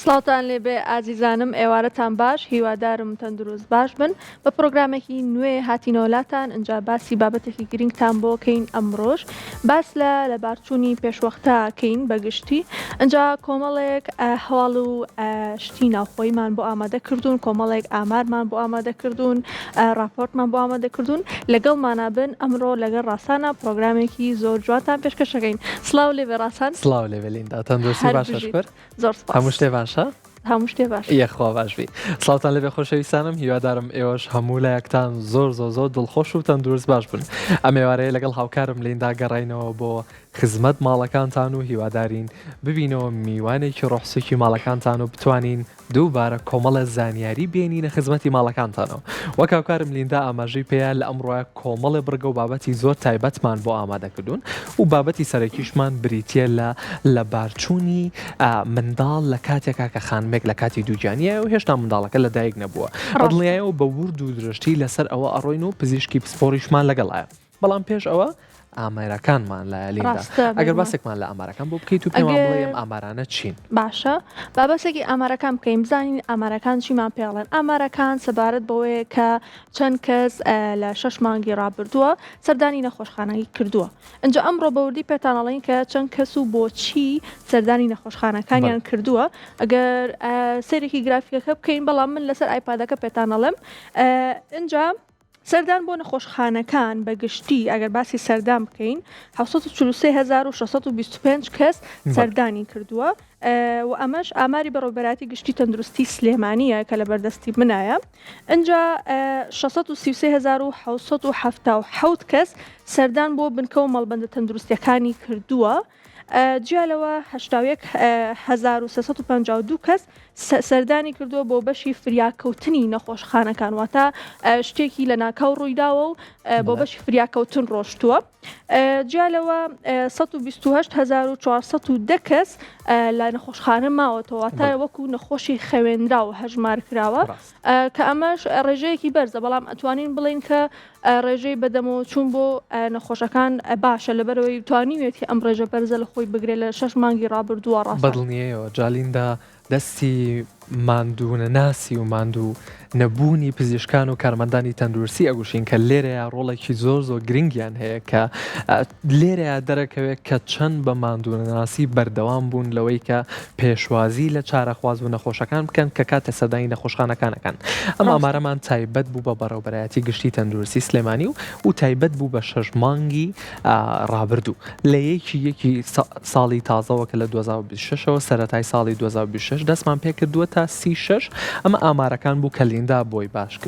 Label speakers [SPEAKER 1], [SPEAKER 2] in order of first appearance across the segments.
[SPEAKER 1] سڵاوتان لێبێ ئازیزانم ئێوارەتان باش هیوادارم تەندروست باش بن بە پرۆگرامێکی نوێ هاتینەوە لاتان ئینجا باسی بابەتێکی گرنگتان بۆ کەین ئەمڕۆژ باس لە لەبارچوونی پێشوەختە کەین بە گشتی ئینجا کۆمەڵێک هەواڵ و شتی ناوخۆیمان بۆ ئامادە کردوون کۆمەڵێک ئامارمان بۆ ئامادە کردوون راپۆرتمان بۆ ئامادە کردوون لەگەڵمانا بن ئەمڕۆ لەگەڵ ڕاسانە پرۆگرامێکی زۆر جوانتان پێشکەشەکەین سڵاو لێبێ ڕاسان.
[SPEAKER 2] سڵاو لێبێ لیندا تەندروستی
[SPEAKER 1] هەر
[SPEAKER 2] باشە
[SPEAKER 1] بژیت.
[SPEAKER 2] شکر
[SPEAKER 1] زۆر سپاس.
[SPEAKER 2] هەموو شتێ باشە؟
[SPEAKER 1] هەموو شتێ باشە.
[SPEAKER 2] یەخوا باش بی. سڵاوتان لێبێ خۆشەویستانم هیوادارم ئێوەش هەموو لایەکتان زۆر زۆر زۆر دڵخۆش و تەندروست باش بن. ئەم ئێوارەیە لەگەڵ هاوکارم لیندا گەڕاینەوە بۆ خزمەت ماڵەکانتان و هیوادارین ببینەوە میوانێکی ڕۆحسوکی ماڵەکانتان و بتوانین دووبارە کۆمەڵێ زانیاری بێنینە خزمەتی ماڵەکانتانەوە. وەک هاوکارم لیندا ئاماژەی پێیا لە ئەمڕۆیا کۆمەڵێ بڕگە و بابەتی زۆر تایبەتمان بۆ ئامادە کردوون و بابەتی سەرەکیشمان بریتییە لە لەبارچوونی منداڵ لە کاتێکا کە خانمێک لە کاتی دووگیانییە و هێشتا منداڵەکە لە دایک نەبووە. بە
[SPEAKER 1] ڕاستە.
[SPEAKER 2] دڵنیایەوە بە ورد و درشتی لەسەر ئەوە ئەڕۆین و پزیشکی پسپۆڕیشمان لەگەڵایە. بەڵام پێش ئەوە ئامارەکانمان لایە لیندا
[SPEAKER 1] ڕاستە
[SPEAKER 2] ئەگەر
[SPEAKER 1] بێگومان.
[SPEAKER 2] باسێکمان لە ئامارەکان بۆ بکەیت و پێمان بڵێی
[SPEAKER 1] ئەگەر
[SPEAKER 2] ئەم ئامارانە چین؟
[SPEAKER 1] باشە با باسێکی ئامارەکان بکەین بزانین ئامارەکان چیمان پێ ئەڵێن ئامارەکان سەبارەت بەوەیە کە چەند کەس لە شەش مانگی ڕابردووە سەردانی نەخۆشخانەی کردووە ئینجا ئەمڕۆ بەوردی پێتان ئەڵێین کە چەند کەس و بۆچی سەردانی نەخۆشخانەکانیان
[SPEAKER 2] بەڵێ.
[SPEAKER 1] کردووە ئەگەر سەیرێکی گرافیکەکە بکەین بەڵام من لەسەر ئایپادەکە پێتان ئەڵێم ئینجا سەردان بۆ نەخۆشخانەکان بە گشتی ئەگەر باسی سەردان بکەین 743625 کەس سەردانی کردووە و ئەمەش ئاماری بەڕێوەبەرایەتی گشتی تەندروستی سلێمانییە کە لە بەردەستی منایە ئینجا 633777 کەس سەردان بۆ بنکە و مەڵبەندە تەندروستیەکانی کردووە. جیا لەوە 81352 کەس سەردانی کردووە بۆ بەشی فریاکەوتنی نەخۆشخانەکان واتە شتێکی لەناکاو ڕوویداوە و بۆ بەشی فریاکەوتن ڕۆشتووە. جیا لەوە 128410 کەس لە نەخۆشخانە ماوەتەوە واتە وەکو نەخۆشی خەوێنراو هەژمار کراوە کە ئەمەش ڕێژەیەکی بەرزە بەڵام ئەتوانین بڵێین کە ڕێژەی بەدەمەوە چوون بۆ نەخۆشەکان باشە لەبەرەوەی توانیوێتی ئەم ڕێژە بەرزە لە خۆی بگرێت لە شەش مانگی ڕابردووە ڕاستە.
[SPEAKER 2] بەدڵنیایەوە جالیندا دەستی ماندوونەناسی و ماندوو نەبوونی پزیشکان و کارمەندانی تەندروستی ئەگوشین کە لێرەیا ڕۆڵێکی زۆر زۆر گرنگیان هەیە کە لێرەیا دەرەکەوێت کە چەند بە ماندوونەناسی بەردەوام بوون لەوەی کە پێشوازی لە چارەخواز و نەخۆشەکان بکەن کە کاتێ سەردانی نەخۆشخانەکان ئەکەن. ئەم ئامارەمان تایبەت بوو بە بەڕێوبەرایەتی گشتی تەندروستی سلێمانی و و تایبەت بوو بە شەش مانگی ڕابردوو لە یەکی یەکی ساڵی تازەوە کە لە 2026 ەوە سەرەتای ساڵی 2026 دەستمان پێکردووە تا 36 ئەمە ئامارەکان بوو کە لیندا بۆی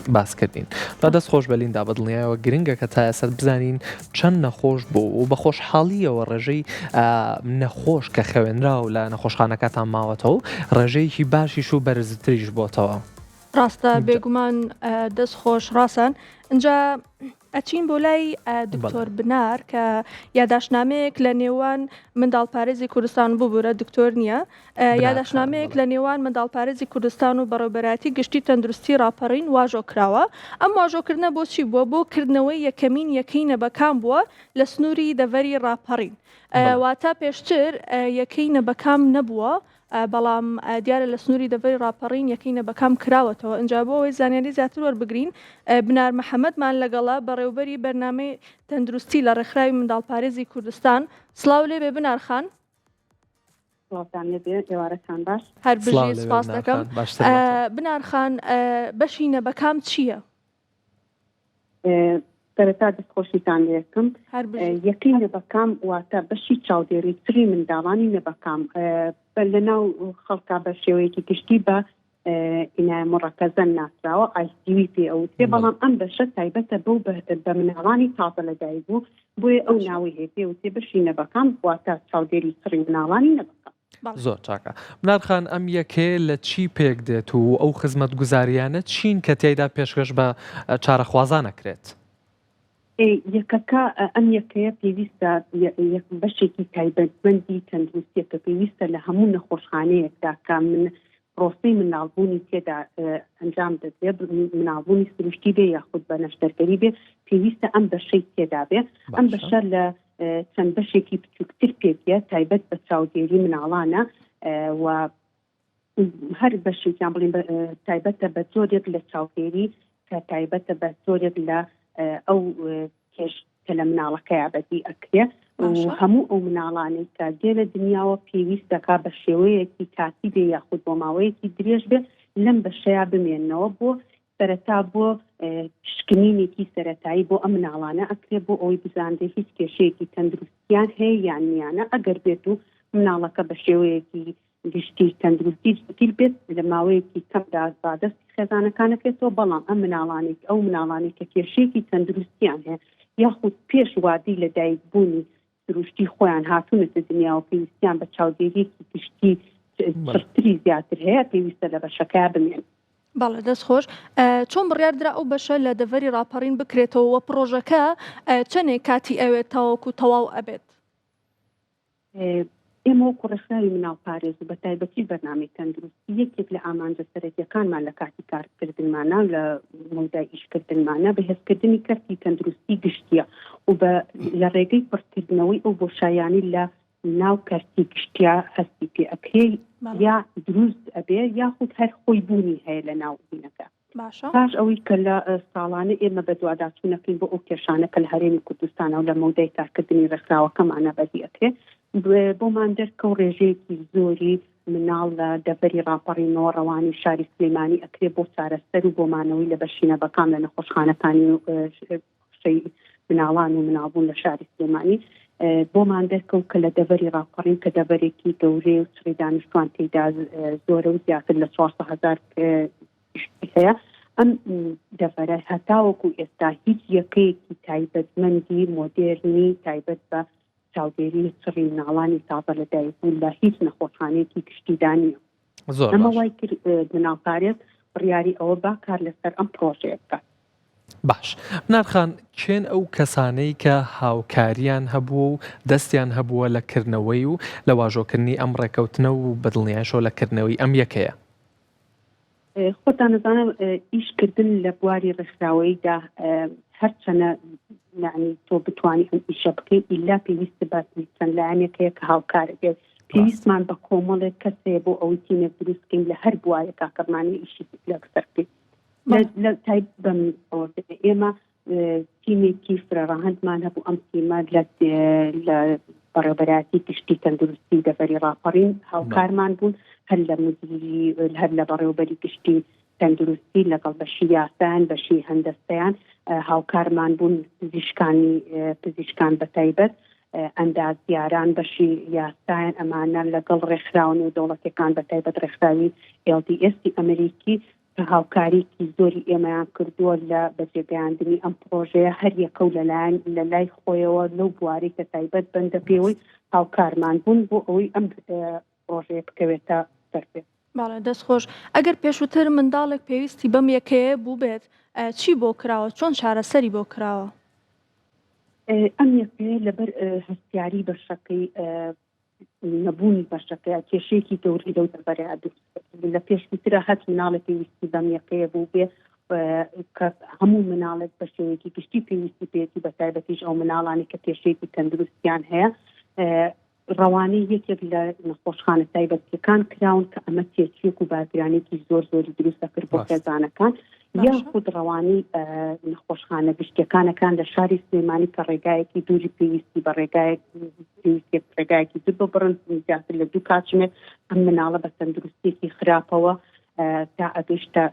[SPEAKER 2] باس کردین. با دەست خۆش بە لیندا بە دڵنیایەوە گرنگە کە تا ئێستا بزانین چەند نەخۆش بوو و بە خۆشحاڵییەوە ڕێژەی نەخۆش کە خەوێنراو لە نەخۆشخانەکەتان ماوەتەوە و ڕێژەیەکی باشیش و بەرزتریش بۆتەوە.
[SPEAKER 1] ڕاستە بێگومان دەست خۆش ڕاسان ئینجا ئەچین بۆ لای دکتۆر بنار کە یاداشتنامەیەک لە نێوان منداڵپارێزی کوردستان ببورە دکتۆر نییە یاداشتنامەیەک لە نێوان منداڵپارێزی کوردستان و بەڕێوبەرایەتی گشتی تەندروستی ڕاپەڕین واژۆ کراوە ئەم واژۆکردنە بۆچی بووە بۆ کردنەوەی یەکەمین یەکەی نەبەکام بووە لە سنووری دەڤەری ڕاپەڕین واتە پێشتر یەکەی نەبەکام نەبووە بەڵام دیارە لە سنووری دەڤەری ڕاپەڕین یەکەی نەبەکام کراوەتەوە، ئینجا بۆ ئەوەی زانیاری زیاتر وەربگرین بنار محەمەدمان لەگەڵە، بەڕێوبەری بەرنامەی تەندروستی لە ڕێکخراوی منداڵپارێزی کوردستان. سڵاو لێبێ بنار خان.
[SPEAKER 3] سڵاوتان لێبێ، ئێوارەتان باش.
[SPEAKER 1] هەر بژی، سپاس دەکەم. بنار خان، بەشی نەبەکام چییە؟
[SPEAKER 3] سەرەتا دەستخۆشیتان لێکم یەکەی نەبەکام واتە بەشی چاودێری تری منداڵانی نەبەکام لە ناو خەڵکا بە شێوەیەکی گشتی بە ئینای مڕەکەزەن ناسراوە ئایسیوی پێ ئەوترێ بەڵام ئەم بەشە تایبەتە بەو بە مناڵانی تازە لەدایک بوو بۆیە ئەو ناوەی هەیە پێوتێ بەشی نەبەکام واتە چاودێری چڕی مناڵانی نەبەکام.
[SPEAKER 2] زۆر چاکە بنار خان ئەم یەکەیە لە چی پێک دێت و ئەو خزمەتگوزاریانە چین کە تیایدا پێشکەش بە چارەخوازان ئەکرێت؟
[SPEAKER 3] یەکەکە ئەم یەکەیە پێویستە بەشێکی تایبەتمەندی تەندروستیە کە پێویستە لە هەموو نەخۆشخانەیەکدا کە من پرۆسەی مناڵبوونی تێدا ئەنجام دەدرێت مناڵبوونی سروشتی بێ یاخود بە نەشتەرگەری بێ پێویستە ئەم بەشەی تێدا بێ ئەم بەشە لە چەند بەشێکی بچووکتر پێک دێت تایبەت بە چاودێری مناڵانە و. هەر بەشێکیان بڵێین تایبەتە بە جۆرێک لە چاودێری کە تایبەتە بە جۆرێک لە ئەو کێش کە لە مناڵەکەیا بەدی ئەکرێ و هەموو ئەو مناڵانەی کە دێنە دنیاوە پێویست دەکا بە شێوەیەکی کاتی بێ یاخود بۆ ماوەیەکی درێژ بێ لەم بەشەیا بمێننەوە بۆ سەرەتا بۆ پشکنینێکی سەرەتایی بۆ ئەم مناڵانە ئەکرێ بۆ ئەوەی بزانرێ هیچ کێشەیەکی تەندروستیان هەیە یان نیانە ئەگەر بێت و مناڵەکە بە شێوەیەکی گشتی تەندروستی جێگیر بێت لە ماوەیەکی کەمدا ڕادەستی خێزانەکان ئەکرێتەوە، بەڵام ئەم مناڵانەی ئەو مناڵانەی کە کێشەیەکی تەندروستیان هەیە یاخود پێش وادەی لەدایکبوونی سروشتی خۆیان هاتوونەتە دنیاوە پێویستیان بە چاودێرییەکی گشتی چڕتری زیاتر هەیە پێویستە لە بەشەکە بمێنن.
[SPEAKER 1] بەڵێ دەست خۆش. چۆن بڕیار درا ئەو بەشە لە دەڤەری ڕاپەڕین بکرێتەوە و پڕۆژەکە چەنێک کاتی ئەوێت تاوەکو تەواو ئەبێت؟
[SPEAKER 3] ئێمە وەکو ڕێکخراوی مناڵپارێز و بەتایبەتیش بەرنامەی تەندروستی یەکێک لە ئامانجە سەرەکیەکانمان لە کاتی کارکردنمانە لە مەودای ئیشکردنمانە بەهێزکردنی کەرتی تەندروستی گشتیە و بە لە ڕێگەی پڕکردنەوەی ئەو بۆشاییانەی لە ناو کەرتی گشتیا هەستی پێ ئەکرێ یا دروست ئەبێ یاخود هەر خۆی بوونی هەیە لە ناو بینەکە.
[SPEAKER 1] باشە.
[SPEAKER 3] پاش ئەوەی کە لە ساڵانە ئێمە بەدواداچوونەکەین بۆ ئەو کێشانە کە لە هەرێمی کوردستانە و لە مەودای کارکردنی ڕێکخراوەکەمانە بەدی ئەکرێ بۆمان دەرکەوت ڕێژەیەکی زۆری مناڵ لە دەڤەری ڕاپەڕینەوە ڕەوانی شاری سلێمانی ئەکرێ بۆ چارەسەر و بۆ مانەوەی لە بەشی نەبەکام لە نەخۆشخانەکانی شەی مناڵان و مناڵبوون لە شاری سلێمانی بۆمان دەرکەوت کە لە دەڤەری ڕاپەڕین کە دەڤەرێکی گەورەیە و چڕی دانیشتوان تێیدا زۆرە و زیاتر لە 400 هەزار هەیە ئەم دەڤەرە هەتاوەکو ئێستا هیچ یەکەیەکی تایبەتمەندی مۆدێرنی تایبەت بە چاودێری چڕی مناڵانی تازە لەدایکبوو لە هیچ نەخۆشخانەیەکی گشتیدا نییە.
[SPEAKER 2] زۆر
[SPEAKER 3] ئەمە
[SPEAKER 2] باش.
[SPEAKER 3] وای کرد مناڵپارێز بڕیاری ئەوە با کار لەسەر ئەم پڕۆژەیە بکات.
[SPEAKER 2] باش بنار خان کێن ئەو کەسانەی کە هاوکاریان هەبووە و دەستیان هەبووە لە کردنەوەی و لە واژۆکردنی ئەم ڕێکەوتنە و بەدڵنیایشەوە لە کردنەوەی ئەم یەکەیە؟
[SPEAKER 3] خۆتان ئەزانن ئیش کردن لە بواری ڕێکخراوەییدا هەرچەنە یعنی تۆ بتوانی ئەم ئیشە بکەیت ئیلا پێویست بە چەند لایەنێک هەیە کە هاوکارت بێت پێویستمان بە کۆمەڵێک کەس هەیە بۆ ئەوەی تیمێک دروست بکەین لە هەر بوارێکا کە بمانەوێت ئیشی لەسەر بکەین لە تایب بەم ئێمە تیمێکی فرەڕەهەندمان هەبوو ئەم تیمە لە لە بەڕێوەبەرایەتی گشتی تەندروستی دەڤەری ڕاپەڕین هاوکارمان بوون هەر لە مدیری هەر لە بەڕێوەبەری گشتی تەندروستی لەگەڵ بەشی یاسایان بەشی هەندەسەیان هاوکارمان بوون پزیشکانی پزیشکان بە تایبەت ئەندازیاران بەشی یاسایان ئەمانە لەگەڵ ڕێکخراوە نێودەوڵەتیەکان بە تایبەت ڕێکخراوی LDS ئەمریکی کە هاوکاریی زۆری ئێمەیان کردووە لە بەجێگەیاندنی ئەم پڕۆژەیە، هەر یەکە و لەلایەن لە لای خۆیەوە لەو بوارەی کە تایبەت بەندە پێوەی هاوکارمان بوون بۆ ئەوەی ئەم پڕۆژەیە بکەوێتە سەر پێ.
[SPEAKER 1] بەڵێ دەست خۆش. ئەگەر پێشووتر منداڵێک پێویستی بەم یەکەیە بووبێت چی بۆ کراوە؟ چۆن چارەسەری بۆ کراوە؟
[SPEAKER 3] ئەم یەکەیە لەبەر هەستیاری بەشەکەی نەبوونی بەشەکەیە کێشەیەکی گەورەی لەو دەڤەرەیا دروست کردبوو لە پێشووترا هەچ مناڵێک پێویستی بەم یەکەیە بوو بێ کە هەموو مناڵێک بە شێوەیەکی گشتی پێویستی پێیەتی بە تایبەتیش ئەو مناڵانی کە کێشەیەکی تەندروستیان هەیە ڕەوانەی یەکێک لە نەخۆشخانە تایبەتیەکان کراون کە ئەمە تێچوویەک و بارگرانێکی زۆر زۆری دروست دەکرد بۆ خێزانەکان یاخود ڕەوانەی نەخۆشخانە گشتیەکانەکان لە شاری سلێمانی کە ڕێگایەکی دووری پێویستی بە ڕێگایەک پێویستێک ڕێگایەکی دوور ببڕن زیاتر لە دوو کاتژمێر ئەم مناڵە بە تەندروستیەکی خراپەوە تا ئەگەیشتە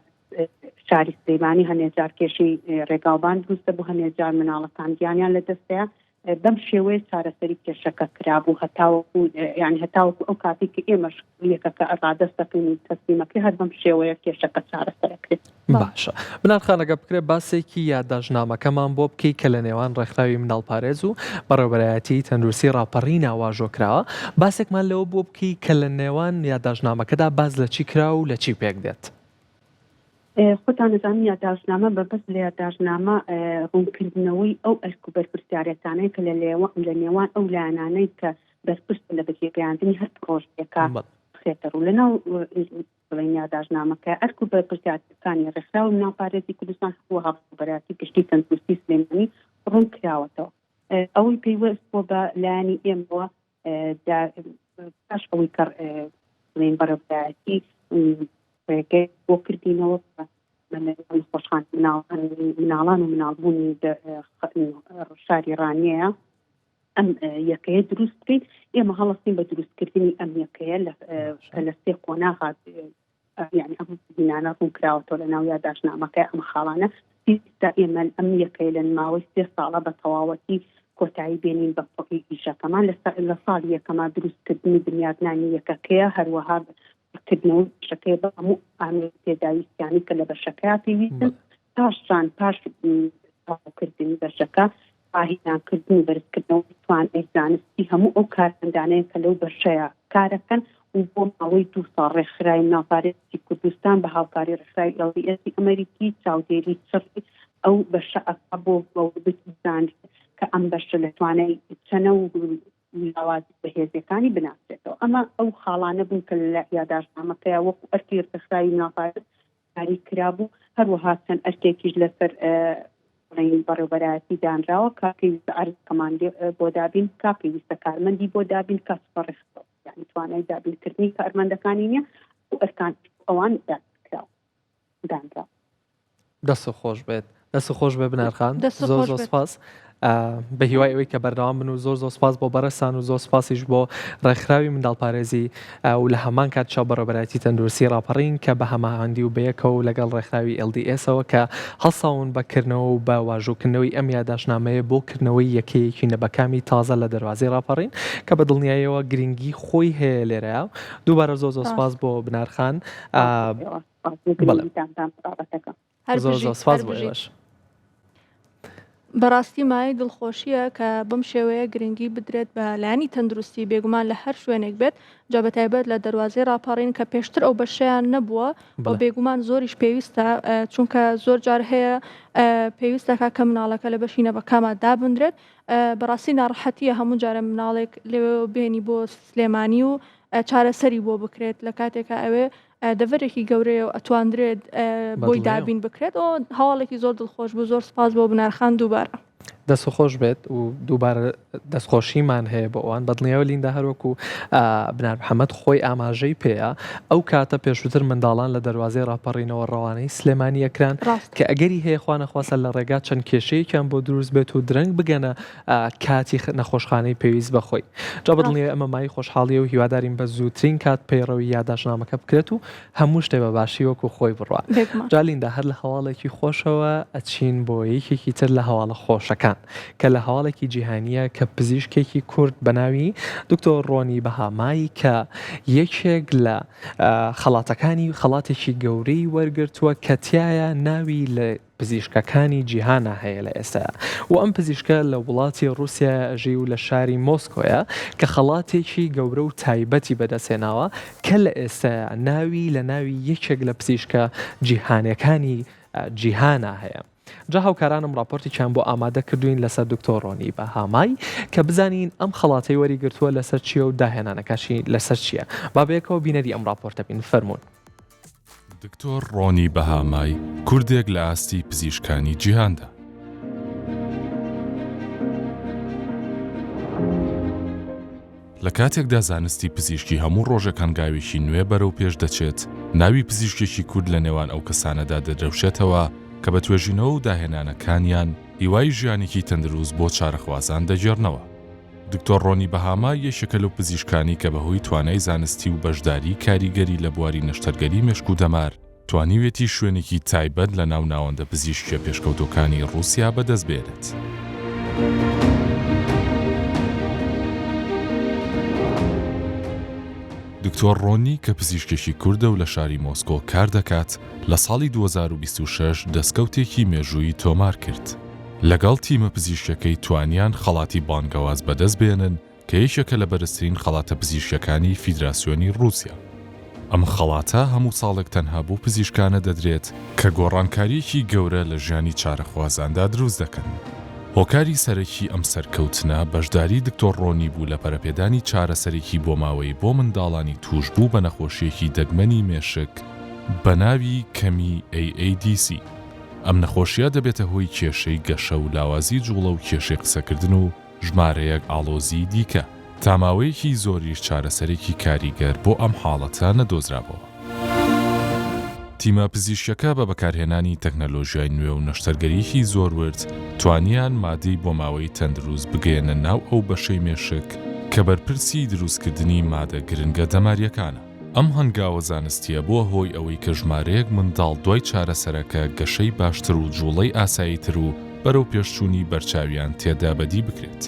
[SPEAKER 3] شاری سلێمانی هەنێ جار کێشەی ڕێگاوبان دروستە بۆ هەنێ جار مناڵەکان گیانیان لەدەستەیە بەم شێوەیە چارەسەری کێشەکە کرابوو هەتاوەکو یانی هەتاوەکو ئەو کاتەی کە ئێمەش یەکەکە ڕادەست دەکەین و تەسلیمەکەی هەر بەم شێوەیە کێشەکە چارەسەر ئەکرێت.
[SPEAKER 2] باشە بنار خان ئەگەر بکرێت باسێکی یادداشتنامەکەمان بۆ بکەی کە لە نێوان ڕێکخراوی منداڵپارێز و بەڕێوەبەرایەتیی تەندروستی ڕاپەڕینا واژۆ کراوە باسێکمان لەوە بۆ بکەی کە لە نێوان یادداشتنامەکەدا باس لە چی کرا و لە چی پێک دێت؟
[SPEAKER 3] خۆتان ئەزانن یاداشتنامە مەبەست لە یاداشتنامە ڕوونکردنەوەی ئەو ئەرک و بەرپرسیارێتانەیە کە لە نێوان ئەو لایەنانەی کە بەرپرسن لە بەجێگەیاندنی هەر پڕۆژەیەکە بخرێتە ڕوو. لەناو بڵێین یاداشتنامەکە ئەرک و بەرپرسیارەتەکانی ڕێکخراوی مناڵپارێزی کوردستان هەروەها بەڕێوەبەرایەتی گشتی تەندروستی سلێمانی ڕوون کراوەتەوە. ئەوەی پەیوەست بووە بە لایەنی ئێمەوە پاش ئەوەی کە بڵێین بەڕێوەبەرایەتی. ڕێگەی بۆ کردینەوە نەخۆشخانە مناڵان و مناڵبوونی شاری ڕانیەیە ئەم یەکەیە دروست بکەین ئێمە هەڵەسین بە دروستکردنی ئەم یەکەیە کە لە سێ قۆناغا یعنی ئەم بینانە ڕوون کراوەتەوە لە ناو یاداشتنامەکە ئەم خاڵانە پێویستە ئێمە ئەم یەکەیە لە ماوەی سێ ساڵە بە تەواوەتی کۆتایی بێنین بە ئیشەکەمان لە ساڵی یەکەما دروستکردنی بنیادنانی یەکەکەیە هەروەها کردنەوەی بەشەکەی بە هەموو ئامێر پێداویستیانی کە لە بەشەکەیا پێویستن پاشان پاش تەواوکردنی بەشەکە ڕاهێنانکردن و بەرزکردنەوەی توانای زانستی هەموو ئەو کارمەندانەیە کە لەو بەشەیە کارەکەن و بۆ ماوەی دوو ساڵ ڕێکخراوی مناڵپارێزی کوردستان بە هاوکاری ڕێکخراوی LDS ئەمریکی چاودێری چڕی ئەو بەشە ئەکا بۆ ئەوەی بزانرێت کە ئەم بەشە لە توانای چەنە و لاوازی و بەهێزیەکانی بناسرێتەوە. ئەمە ئەو خاڵانە بوون کە لە یاداشتنامەکەیا وەکو ئەرکی ڕێکخراوی مناڵپارێز دیاری کرابوو، هەروەها چەند ئەرکێکیش لەسەر بڵێین بەڕێوبەرایەتی دانراوە کە پێویستە ئەرزەکەمان بۆ دابین بکا، پێویستە کارمەندی بۆ دابین بکا، چونکە ڕێکخراو یانی توانای دابینکردنی کارمەندەکانی نییە، ئەو ئەرکان ئەوان دابین کراوە دانراوە.
[SPEAKER 2] دەست خۆش بێت دەست خۆش بێ بنارخان زۆر زۆر سپاس بە هیوای ئەوەی کە بەردەوام بن و زۆر زۆر سپاس بۆ بەڕێزتان و زۆر سپاسیش بۆ ڕێکخراوی منداڵپارێزی و لە هەمان کات چاو بەڕێوەبەرایەتی تەندروستی ڕاپەڕین کە بە هەماهەنگی و بەیەکەوە لەگەڵ ڕێکخراوی LDS ەوە کە هەڵساون بە کردنەوە و بە واژۆکردنەوەی ئەم یاداشتنامەیە بۆ کردنەوەی یەکەیەکی نەبەکامی تازە لە دەروازەی ڕاپەڕین کە بە دڵنیاییەوە گرنگی خۆی هەیە لێرەیا دووبارە زۆر زۆر سپاس بۆ بنارخان.
[SPEAKER 1] هەر
[SPEAKER 2] زۆر زۆر
[SPEAKER 1] بژیت
[SPEAKER 2] سپاس
[SPEAKER 1] هەر
[SPEAKER 2] بۆ
[SPEAKER 1] بژیت.
[SPEAKER 2] ئێوەش.
[SPEAKER 1] بەڕاستی مایەی دڵخۆشییە کە بەم شێوەیە گرنگی بدرێت بە لایەنی تەندروستی بێگومان لە هەر شوێنێک بێت جا بەتایبەت لە دەروازەی ڕاپەڕین کە پێشتر ئەو بەشەیان نەبووە و
[SPEAKER 2] بەڵێ.
[SPEAKER 1] بێگومان زۆریش پێویستە چونکە زۆر جار هەیە پێویستەکە کە مناڵەکە لە بەشی نەبەکاما دابنرێت بەڕاستی ناڕەحەتیە هەموو جارە مناڵێک لەوێوە بێنی بۆ سلێمانی و چارەسەری بۆ بکرێت لە کاتێکا ئەوێ دەڤەرێکی گەورەیە و ئەتواندرێت بۆی دابین بکرێت ئەو هەواڵێکی زۆر دڵخۆش بوو زۆر سپاس بۆ بنارخان دووبارە.
[SPEAKER 2] دەست خۆش بێت و دووبارە دەستخۆشیمان هەیە بۆ ئەوان بەدڵنیایەوە لیندا هەروەکو بنار محەممەد خۆی ئاماژەی پێیە ئەو کاتە پێشووتر منداڵان لە دەواازەی ڕاپەڕینەوە ڕەوانەی سلێمانی ئەکران کە ئەگەری هەیە خوانەخواستە لە ڕێگا چەند کێشەیەکیان بۆ دروست بێت و درەنگ بگەنە کاتی نەخۆشخانەی پێویست بە خۆی. جا بە دڵنیایی ئەمە مایەی خۆشحاڵییە و هیوادارین بە زووترین کات پەیڕەوی یاداشتنامەکە بکرێت و هەموو شتێ بە باشی وەکو خۆی بڕوا.
[SPEAKER 1] بێگومان.
[SPEAKER 2] جا لیندا هەر لە هەواڵێکی خۆشەوە ئەچین بۆ یەکێکی تر لە هەواڵە خۆشەکان کە لە هەواڵێکی جیهانییە کە پزیشکێکی کورد بە ناوی دکتۆر ڕۆنی بەهامای کە یەکێک لە خەڵاتەکانی خەڵاتێکی گەورەی وەرگرتووە کە تیایا ناوی لە پزیشکەکانی جیهانا هەیە لە ئێستایا و ئەم پزیشکە لە وڵاتی ڕوسیایا ئەژی و لە شاری مۆسکۆیە کە خەڵاتێکی گەورە و تایبەتی بەدەستهێناوە کە لە ئێستایا ناوی لە ناوی یەکێک لە پزیشکە جیهانێکانی جیهانا هەیە جا هاوکارانم ڕاپۆرتێکیان بۆ ئامادە کردوین لەسەر دکتۆر ڕۆنی بەهامای کە بزانین ئەم خەڵاتەی وەریگرتووە لەسەر چییە و داهێنانەکەشی لەسەر چییە با بەیەکەوە بینەری ئەم ڕاپۆرتە بین فەرموون.
[SPEAKER 4] دکتۆر ڕۆنی بەهامای، کوردێک لە ئاستی پزیشکانی جیهاندا. لە کاتێکدا زانستی پزیشکی هەموو ڕۆژێک هەنگاوێکی نوێ بەرەو پێش دەچێت، ناوی پزیشکێکی کورد لە نێوان ئەو کەسانەدا دەدرەوشێتەوە کە بە توێژینەوە و داهێنانەکانیان هیوای ژیانێکی تەندروست بۆ چارەخوازان دەگێڕنەوە. دکتۆر ڕۆنی بەهاما یەکێکە لەو پزیشکانەی کە بەهۆی توانای زانستی و بەشداریی کاریگەری لە بواری نەشتەرگەری مێشک و دەمار، توانیویەتی شوێنێکی تایبەت لە ناو ناوەندە پزیشکییە پێشکەوتووەکانی ڕووسیا بەدەست بێنێت. دکتۆر ڕۆنی کە پزیشکێکی کوردە و لە شاری مۆسکۆ کار دەکات، لە ساڵی 2026 دەستکەوتێکی مێژوویی تۆمار کرد. لەگەڵ تیمە پزیشکیەکەی توانیان خەڵاتی بانگەواز بەدەست بێنن کە یەکێکە لە بەرزترین خەڵاتە پزیشکیەکانی فیدراسیۆنی ڕووسیا. ئەم خەڵاتە هەموو ساڵێک تەنها بەو پزیشکانە دەدرێت کە گۆڕانکارییەکی گەورە لە ژیانی چارەخوازاندا دروست دەکەن. هۆکاری سەرەکی ئەم سەرکەوتنە بەشداری دکتۆر ڕۆنی بوو لە پەرەپێدانی چارەسەرێکی بۆماوەیی بۆ منداڵانی تووشبوو بە نەخۆشییەکی دەگمەنی مێشک بە ناوی کەمی AADC. ئەم نەخۆشییە دەبێتە هۆی کێشەی گەشە و لاوازی جوڵە و کێشەی قسەکردن و ژمارەیەک ئاڵۆزیی دیکە، تا ماوەیەکی زۆریش چارەسەرێکی کاریگەر بۆ ئەم حاڵەتە نەدۆزرابۆوە. تیمە پزیشکیەکە بە بەکارهێنانی تەکنەلۆژیای نوێ و نەشتەرگەریی زۆر ورد توانیان مادەی بۆماوەی تەندروست بگەیەنە ناو ئەو بەشەی مێشک کە بەرپرسی دروستکردنی مادە گرنگە دەمارییەکانە. ئەم هەنگاوە زانستییە بووە هۆی ئەوەی کە ژمارەیەک منداڵ دوای چارەسەرەکە گەشەی باشتر و جوڵەی ئاساییتر و بەرەوپێشچوونی بەرچاویان تێدا بەدی بکرێت.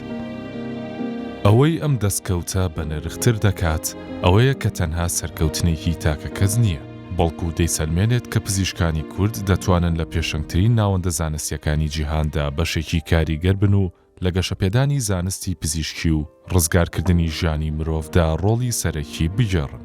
[SPEAKER 4] ئەوەی ئەم دەستکەوتە بەنرختر دەکات ئەوەیە کە تەنها سەرکەوتنێکی تاکەکەس نییە، بەڵکو دەیسەلمێنێت کە پزیشکانی کورد دەتوانن لە پێشەنگترین ناوەندە زانستییەکانی جیهاندا بەشێکی کاریگەر بن و لە گەشەپێدانی زانستی پزیشکی و ڕزگارکردنی ژیانی مرۆڤدا ڕۆڵی سەرەکی بگێڕن.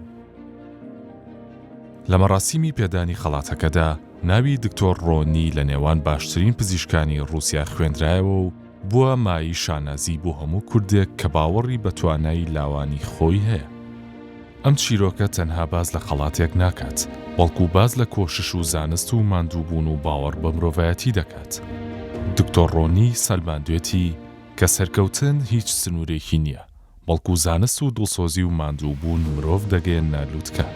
[SPEAKER 4] لە مەراسیمی پێدانی خەڵاتەکەدا، ناوی دکتۆر ڕۆنی لە نێوان باشترین پزیشکانی ڕووسیا خوێندرایەوە و بووە مایەی شانازی بۆ هەموو کوردێک کە باوەڕی بە توانای لاوانی خۆی هەیە. ئەم چیرۆکە تەنها باس لە خەڵاتێک ناکات، بەڵکو باس لە کۆشش و زانست و ماندووبوون و باوەڕ بە مرۆڤایەتی دەکات. دکتۆر ڕۆنی سەلماندوێتی کە سەرکەوتن هیچ سنوورێکی نییە، بەڵکو زانست و دڵسۆزی و ماندووبوون مرۆڤ دەگەیەننە لوتکە.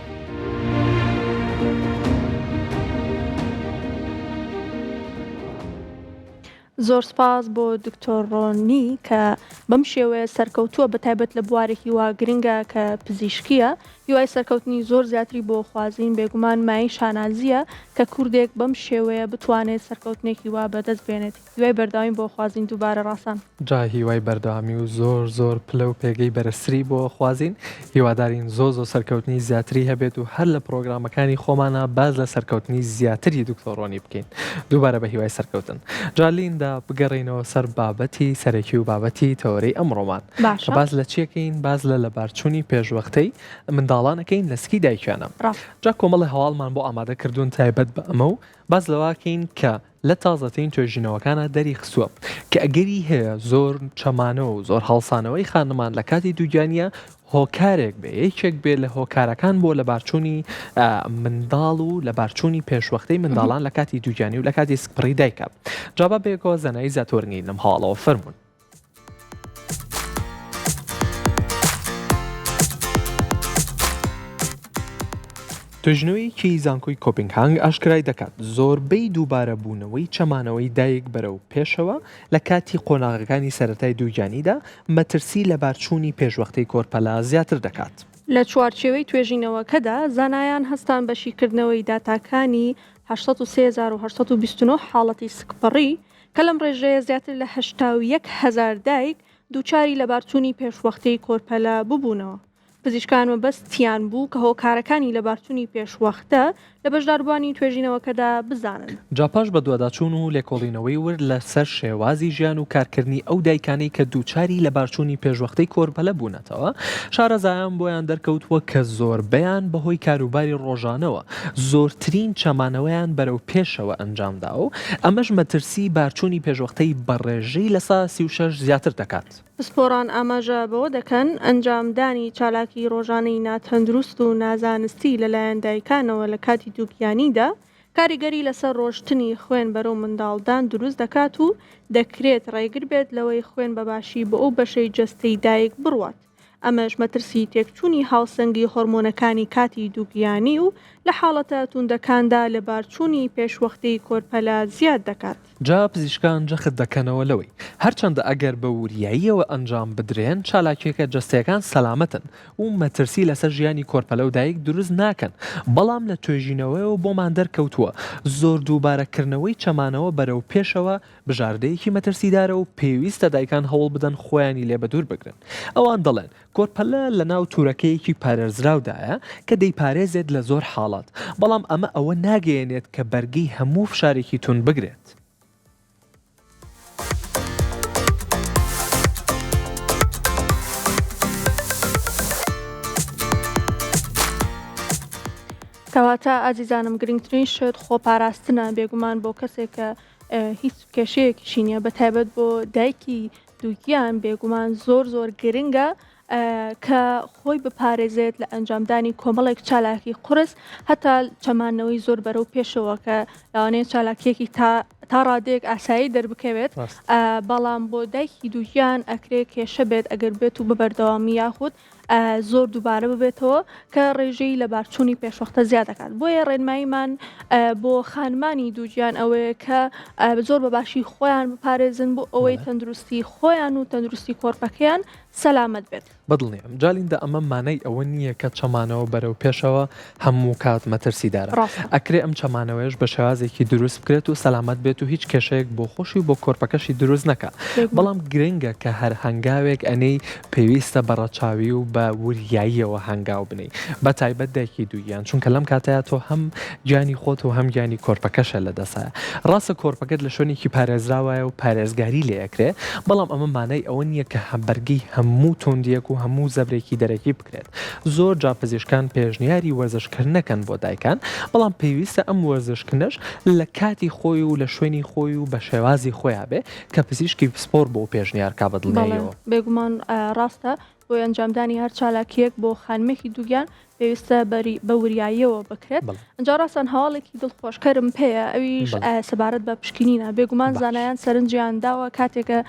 [SPEAKER 1] زۆر سپاس بۆ دکتۆر ڕۆنی کە بەم شێوەیە سەرکەوتووە بە تایبەت لە بوارێکی وا گرنگە کە پزیشکیە هیوای سەرکەوتنی زۆر زیاتری بۆ خوازین بێگومان مایەی شانازیە کە کوردێک بەم شێوەیە بتوانێت سەرکەوتنێکی وا بەدەست بێنێت هیوای بەردەوامی بۆ خوازین دووبارە ڕاسان.
[SPEAKER 2] جا هیوای بەردەوامی و زۆر زۆر پلە و پێگەی بەرزتری بۆ خوازین هیوادارین زۆر زۆر سەرکەوتنی زیاتری هەبێت و هەر لە پرۆگرامەکانی خۆمانا باس لە سەرکەوتنی زیاتری دکتۆر ڕۆنی بکەین دووبارە بە هیوای سەرکەوتن جا لیندا بگەڕێینەوە سەر بابەتی سەرەکی و بابەتی تەوەرەی ئەمڕۆمان
[SPEAKER 1] باشە
[SPEAKER 2] باس لە چیەکەین باس لە لەبارچوونی پێشوەختەی منداڵانەکەین لە سکی دایکیانە
[SPEAKER 1] ڕاست
[SPEAKER 2] جا کۆمەڵی هەواڵمان بۆ ئامادە کردوون تایبەت بە ئەمە و باس لەوەکەین کە لە تازەترین توێژینەوەکانا دەریخستووە کە ئەگەری هەیە زۆر چەمانەوە و زۆر هەڵسانەوەی خانمان لە کاتی دووگیانییە هۆکارێک بێ یەکێک بێ لە هۆکارەکان بۆ لەبارچوونی منداڵ و لەبارچوونی پێشوەختەی منداڵان لە کاتی دووگیانی و لە کاتی سکپڕی دایکە جا با بەیەکەوە زانایی زیاتر وەرگین لەم هەواڵەوە فەرموون. توێژینەوەیەکی زانکۆی کۆپینگهانگ ئاشکرای دەکات، زۆربەی دووبارەبوونەوەی چەمانەوەی دایک بەرەو پێشەوە لە کاتی قۆناغەکانی سەرەتای دووگیانیدا مەترسی لەبارچوونی پێشوەختەی کۆرپەلە زیاتر دەکات.
[SPEAKER 1] لە چوارچێوەی توێژینەوەکەدا، زانایان هەستان بە شیکردنەوەی داتاکانی 803829 حاڵەتی سکپڕی، کە لەم ڕێژەیە زیاتر لە 81 هەزار دایک دووچاری لەبارچوونی پێشوەختەی کۆرپەلە ببوونەوە. پزیشکان مەبەستیان بوو کە هۆکارەکانی لەبارچوونی پێشوەختە لە بەشداربووانی توێژینەوەکەدا بزانن.
[SPEAKER 2] جا پاش بەدواداچوون و لێکۆڵینەوەی ورد لە سەر شێوازی ژیان و کارکردنی ئەو دایکانەی کە دووچاری لەبارچوونی پێشوەختەی کۆرپەلە بوونەتەوە، شارەزایان بۆیان دەرکەوتووە کە زۆربەیان بەهۆی کاروباری ڕۆژانەوە زۆرترین چەمانەوەیان بەرەو پێشەوە ئەنجامداوە و ئەمەش مەترسی بارچوونی پێشوەختەی بە ڕێژەی 36% زیاتر دەکات.
[SPEAKER 1] پسپۆڕان ئاماژە بەوە دەکەن، ئەنجامدانی چالاکی ڕۆژانەی ناتەندروست و نازانستی لەلایەن دایکانەوە لە کاتی دووگیانیدا کاریگەری لەسەر ڕۆشتنی خوێن بەرەو منداڵدان دروست دەکات و دەکرێت ڕێگر بێت لەوەی خوێن بەباشی بۆ ئەو بەشەی جەستەی دایک بڕوات. ئەمەش مەترسی تێکچوونی هاوسەنگی هۆرمۆنەکانی کاتی دووگیانی و لە حاڵەتە تووندەکاندا لەبارچوونی پێشوەختەی کۆرپەلە زیاد دەکات.
[SPEAKER 2] جا پزیشکان جەخت دەکەنەوە لەوەی، هەرچەندە ئەگەر بە وریاییەوە ئەنجام بدرێن، چالاکییەکە جەستەیەکان سەلامەتن و مەترسی لەسەر ژیانی کۆرپەلە و دایک دروست ناکەن، بەڵام لە توێژینەوەیەوە بۆمان دەرکەوتووە زۆر دووبارەکردنەوەی چەمانەوە بەرەو پێشەوە بژاردەیەکی مەترسیدارە و پێویستە دایکان هەوڵ بدەن خۆیانی لێ بەدوور بگرن. ئەوان دەڵێن، کۆرپەلە لەناو تورەکەیەکی پارێزراودایە کە دەیپارێزێت لە زۆر حاڵەت، بەڵام ئەمە ئەوە ناگەیەنێت کە بەرگەی هەموو فشارێکی توند بگرێت.
[SPEAKER 1] کەواتە ئازیزانم گرنگترین شت خۆپاراستنە بێگومان بۆ کەسێک کە هیچ کێشەیەکیشی نییە بە تایبەت بۆ دایکی دووگیان بێگومان زۆر زۆر گرنگە کە خۆی بپارێزێت لە ئەنجامدانی کۆمەڵێک چالاکی قورس هەتا چەمانەوەی زۆر بەرەو پێشەوە کە لەوانەیە چالاکیەکی تا تا ڕادەیەک ئاسایی دەربکەوێت بەڵام بۆ دایکی دووگیان ئەکرێ کێشە بێت ئەگەر بێت و بە بەردەوامی یاخود. زۆر دووبارە ببێتەوە کە ڕێژەی لەبارچوونی پێشوەختە زیاد دەکات بۆیە ڕێنماییمان بۆ خانمانی دووگیان ئەوەیە کە زۆر بە باشی خۆیان بپارێزن بۆ ئەوەی تەندروستی خۆیان و تەندروستی کۆرپەکەیان سەلامەت بێت.
[SPEAKER 2] بەدڵنیام جا لیندا ئەمە مانای ئەوە نییە کە چەمانەوە بەرەو پێشەوە هەموو کات مەترسیدارە.
[SPEAKER 1] ڕاستە.
[SPEAKER 2] ئەکرێ ئەم چەمانەوەیەش بە شێوازێکی دروست بکرێت و سەلامەت بێت و هیچ کێشەیەک بۆ خۆشی و بۆ کۆرپەکەشی دروست نەکا.
[SPEAKER 1] بێگومان.
[SPEAKER 2] بەڵام گرنگە کە هەر هەنگاوێک ئەنێی پێویستە بە ڕەچاوی و بە وریاییەوە هەنگاو بنێی بە تایبەت دایکی دووگیان چونکە لەم کاتەیا تۆ هەم گیانی خۆت و هەم گیانی کۆرپەکەشە لە دەسایە. ڕاستە کۆرپەکەت لە شوێنێکی پارێزراوایە و پارێزگاری لێ ئەکرێ بەڵام ئەمە مانای ئەوە نییە کە بەرگەی هەموو توندییەک و هەموو زەبرێکی دەرەکی بکرێت. زۆر جار پزیشکان پێشنیاری وەرزشکردن ئەکەن بۆ دایکان، بەڵام پێویستە ئەم وەرزشکردنەش لە کاتی خۆی و لە شوێنی خۆی و بە شێوازی خۆیا بێ کە پزیشکی پسپۆڕ بۆ پێشنیار کا بە
[SPEAKER 1] بەڵێ
[SPEAKER 2] دڵنیاییەوە.
[SPEAKER 1] بێگومان ڕاستە، بۆیە ئەنجامدانی هەر چالاکییەک بۆ خانمێکی دووگیان پێویستە بەری بە وریاییەوە بکرێت.
[SPEAKER 2] بەڵێ.
[SPEAKER 1] ئینجا ڕاستان هەواڵێکی دڵخۆشکەرم پێیە ئەویش
[SPEAKER 2] بەڵێ.
[SPEAKER 1] سەبارەت بە پشکنینە، بێگومان
[SPEAKER 2] باش.
[SPEAKER 1] زانایان سەرنجیان داوە کاتێکە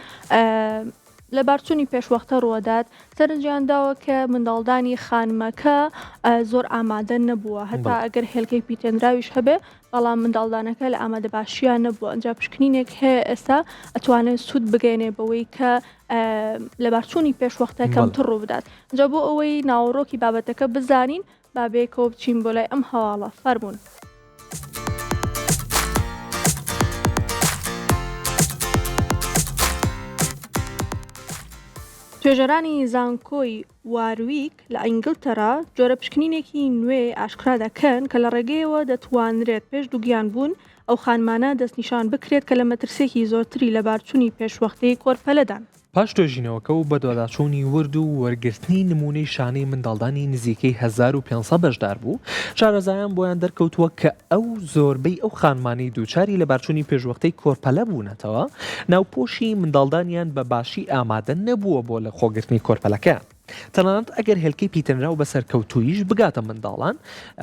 [SPEAKER 1] لەبارچوونی پێشوەختە ڕووەدات، سەرنجیان داوە کە منداڵدانی خانمەکە زۆر ئامادە نەبووە، هەتا
[SPEAKER 2] بەڵێ.
[SPEAKER 1] ئەگەر هێلکەی پیتێنراویش هەبێ، بەڵام منداڵدانەکە لە ئامادەباشییا نەبووە، ئینجا پشکنینێک هەیە ئێستا ئەتوانێت سوود بگەیەنێ بەوەی کە لەبارچوونی پێشوەختە
[SPEAKER 2] بەڵێ.
[SPEAKER 1] کەمتر ڕووبدات. ئینجا بۆ ئەوەی ناوەڕۆکی بابەتەکە بزانین با بەیەکەوە بچین بۆ لای ئەم هەواڵە فەرموون. توێژەرانی زانکۆی وارویک لە ئینگلتەرا جۆرە پشکنینێکی نوێ ئاشکرا دەکەن کە لە ڕێگەیەوە دەتوانرێت پێش دووگیان بوون ئەو خانمانە دەستنیشان بکرێت کە لە مەترسییەکی زۆرتری لەبارچوونی پێشوەختەی کۆرپەلەدان.
[SPEAKER 2] پاش توێژینەوەکە و بەدواداچوونی ورد و وەرگرتنی نموونەی شانەی منداڵدانی نزیکەی 1500 بەشداربوو، شارەزایان بۆیان دەرکەوتووە کە ئەو زۆربەی ئەو خانمانەی دووچاری لەبارچوونی پێشوەختەی کۆرپەلە بوونەتەوە، ناوپۆشی منداڵدانیان بە باشی ئامادە نەبووە بۆ لەخۆگرتنی کۆرپەلەکەیان. تەنانەت ئەگەر هێلکەی پیتێنراو بە سەرکەوتووییش بگاتە منداڵان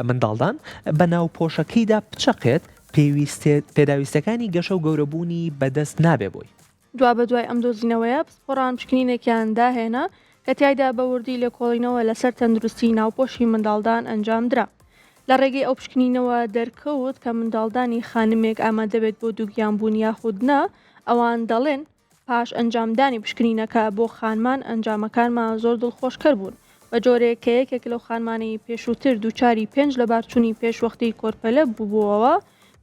[SPEAKER 2] منداڵدان، بە ناوپۆشەکەیدا بچەقێت، پێداویستیەکانی گەشە و گەورەبوونی بەدەست نابێ بۆی.
[SPEAKER 1] دوابەدوای ئەم دۆزینەوەیە، پسپۆڕان پشکنینێکیان داهێنا کە تیایدا بە وردی لێکۆڵینەوە لەسەر تەندروستی ناوپۆشی منداڵدان ئەنجامدرا. لە ڕێگەی ئەو پشکنینەوە دەرکەوت کە منداڵدانی خانمێک ئامادەبێت بۆ دووگیانبوون یاخود نا، ئەوان دەڵێن، پاش ئەنجامدانی پشکنینەکە بۆ خانمان ئەنجامەکانمان زۆر دڵخۆشکەر بوون، بە جۆرێک کە یەکێک لەو خانمانەی پێشووتر دووچاری پێنج لەبارچوونی پێشوەختەی کۆرپەلە بووبووەوە،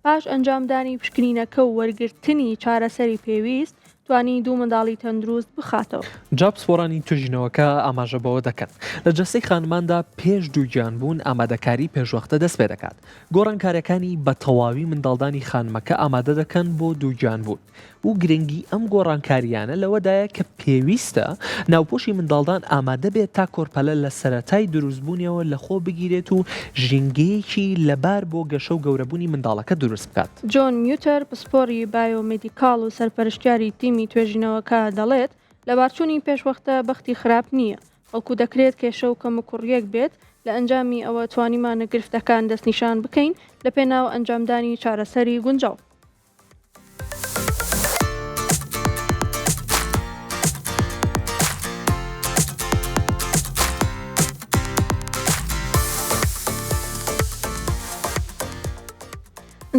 [SPEAKER 1] پاش ئەنجامدانی پشکنینەکە و وەرگرتنی چارەسەری پێویست، توانی دوو منداڵی تەندروست بخاتەوە.
[SPEAKER 2] جا پسپۆڕانی توێژینەوەکە ئاماژە بەوە دەکەن، لە جەستەی خانماندا پێش دووگیانبوون ئامادەکاری پێشوەختە دەستپێدەکات، گۆڕانکارییەکانی بە تەواوی منداڵدانی خانمەکە ئامادە دەکەن بۆ دووگیانبوون. و گرنگی ئەم گۆڕانکارییانە لەوەدایە کە پێویستە ناوپۆشی منداڵدان ئامادە بێت تا کۆرپەلە لە سەرەتای دروستبوونیەوە لەخۆ بگیرێت و ژینگەیەکی لەبار بۆ گەشە و گەورەبوونی منداڵەکە دروست بکات.
[SPEAKER 1] جۆن میوتەر، پسپۆڕی بایۆمێدیکاڵ و سەرپەرشتیاری تیمی توێژینەوەکە دەڵێت، لەبارچوونی پێشوەختە بەختی خراپ نییە، بەڵکو دەکرێت کێشە و کەموکوڕییەک بێت، لە ئەنجامی ئەوە توانیمانە گرفتەکان دەستنیشان بکەین لەپێناو ئەنجامدانی چارەسەری گونجاو.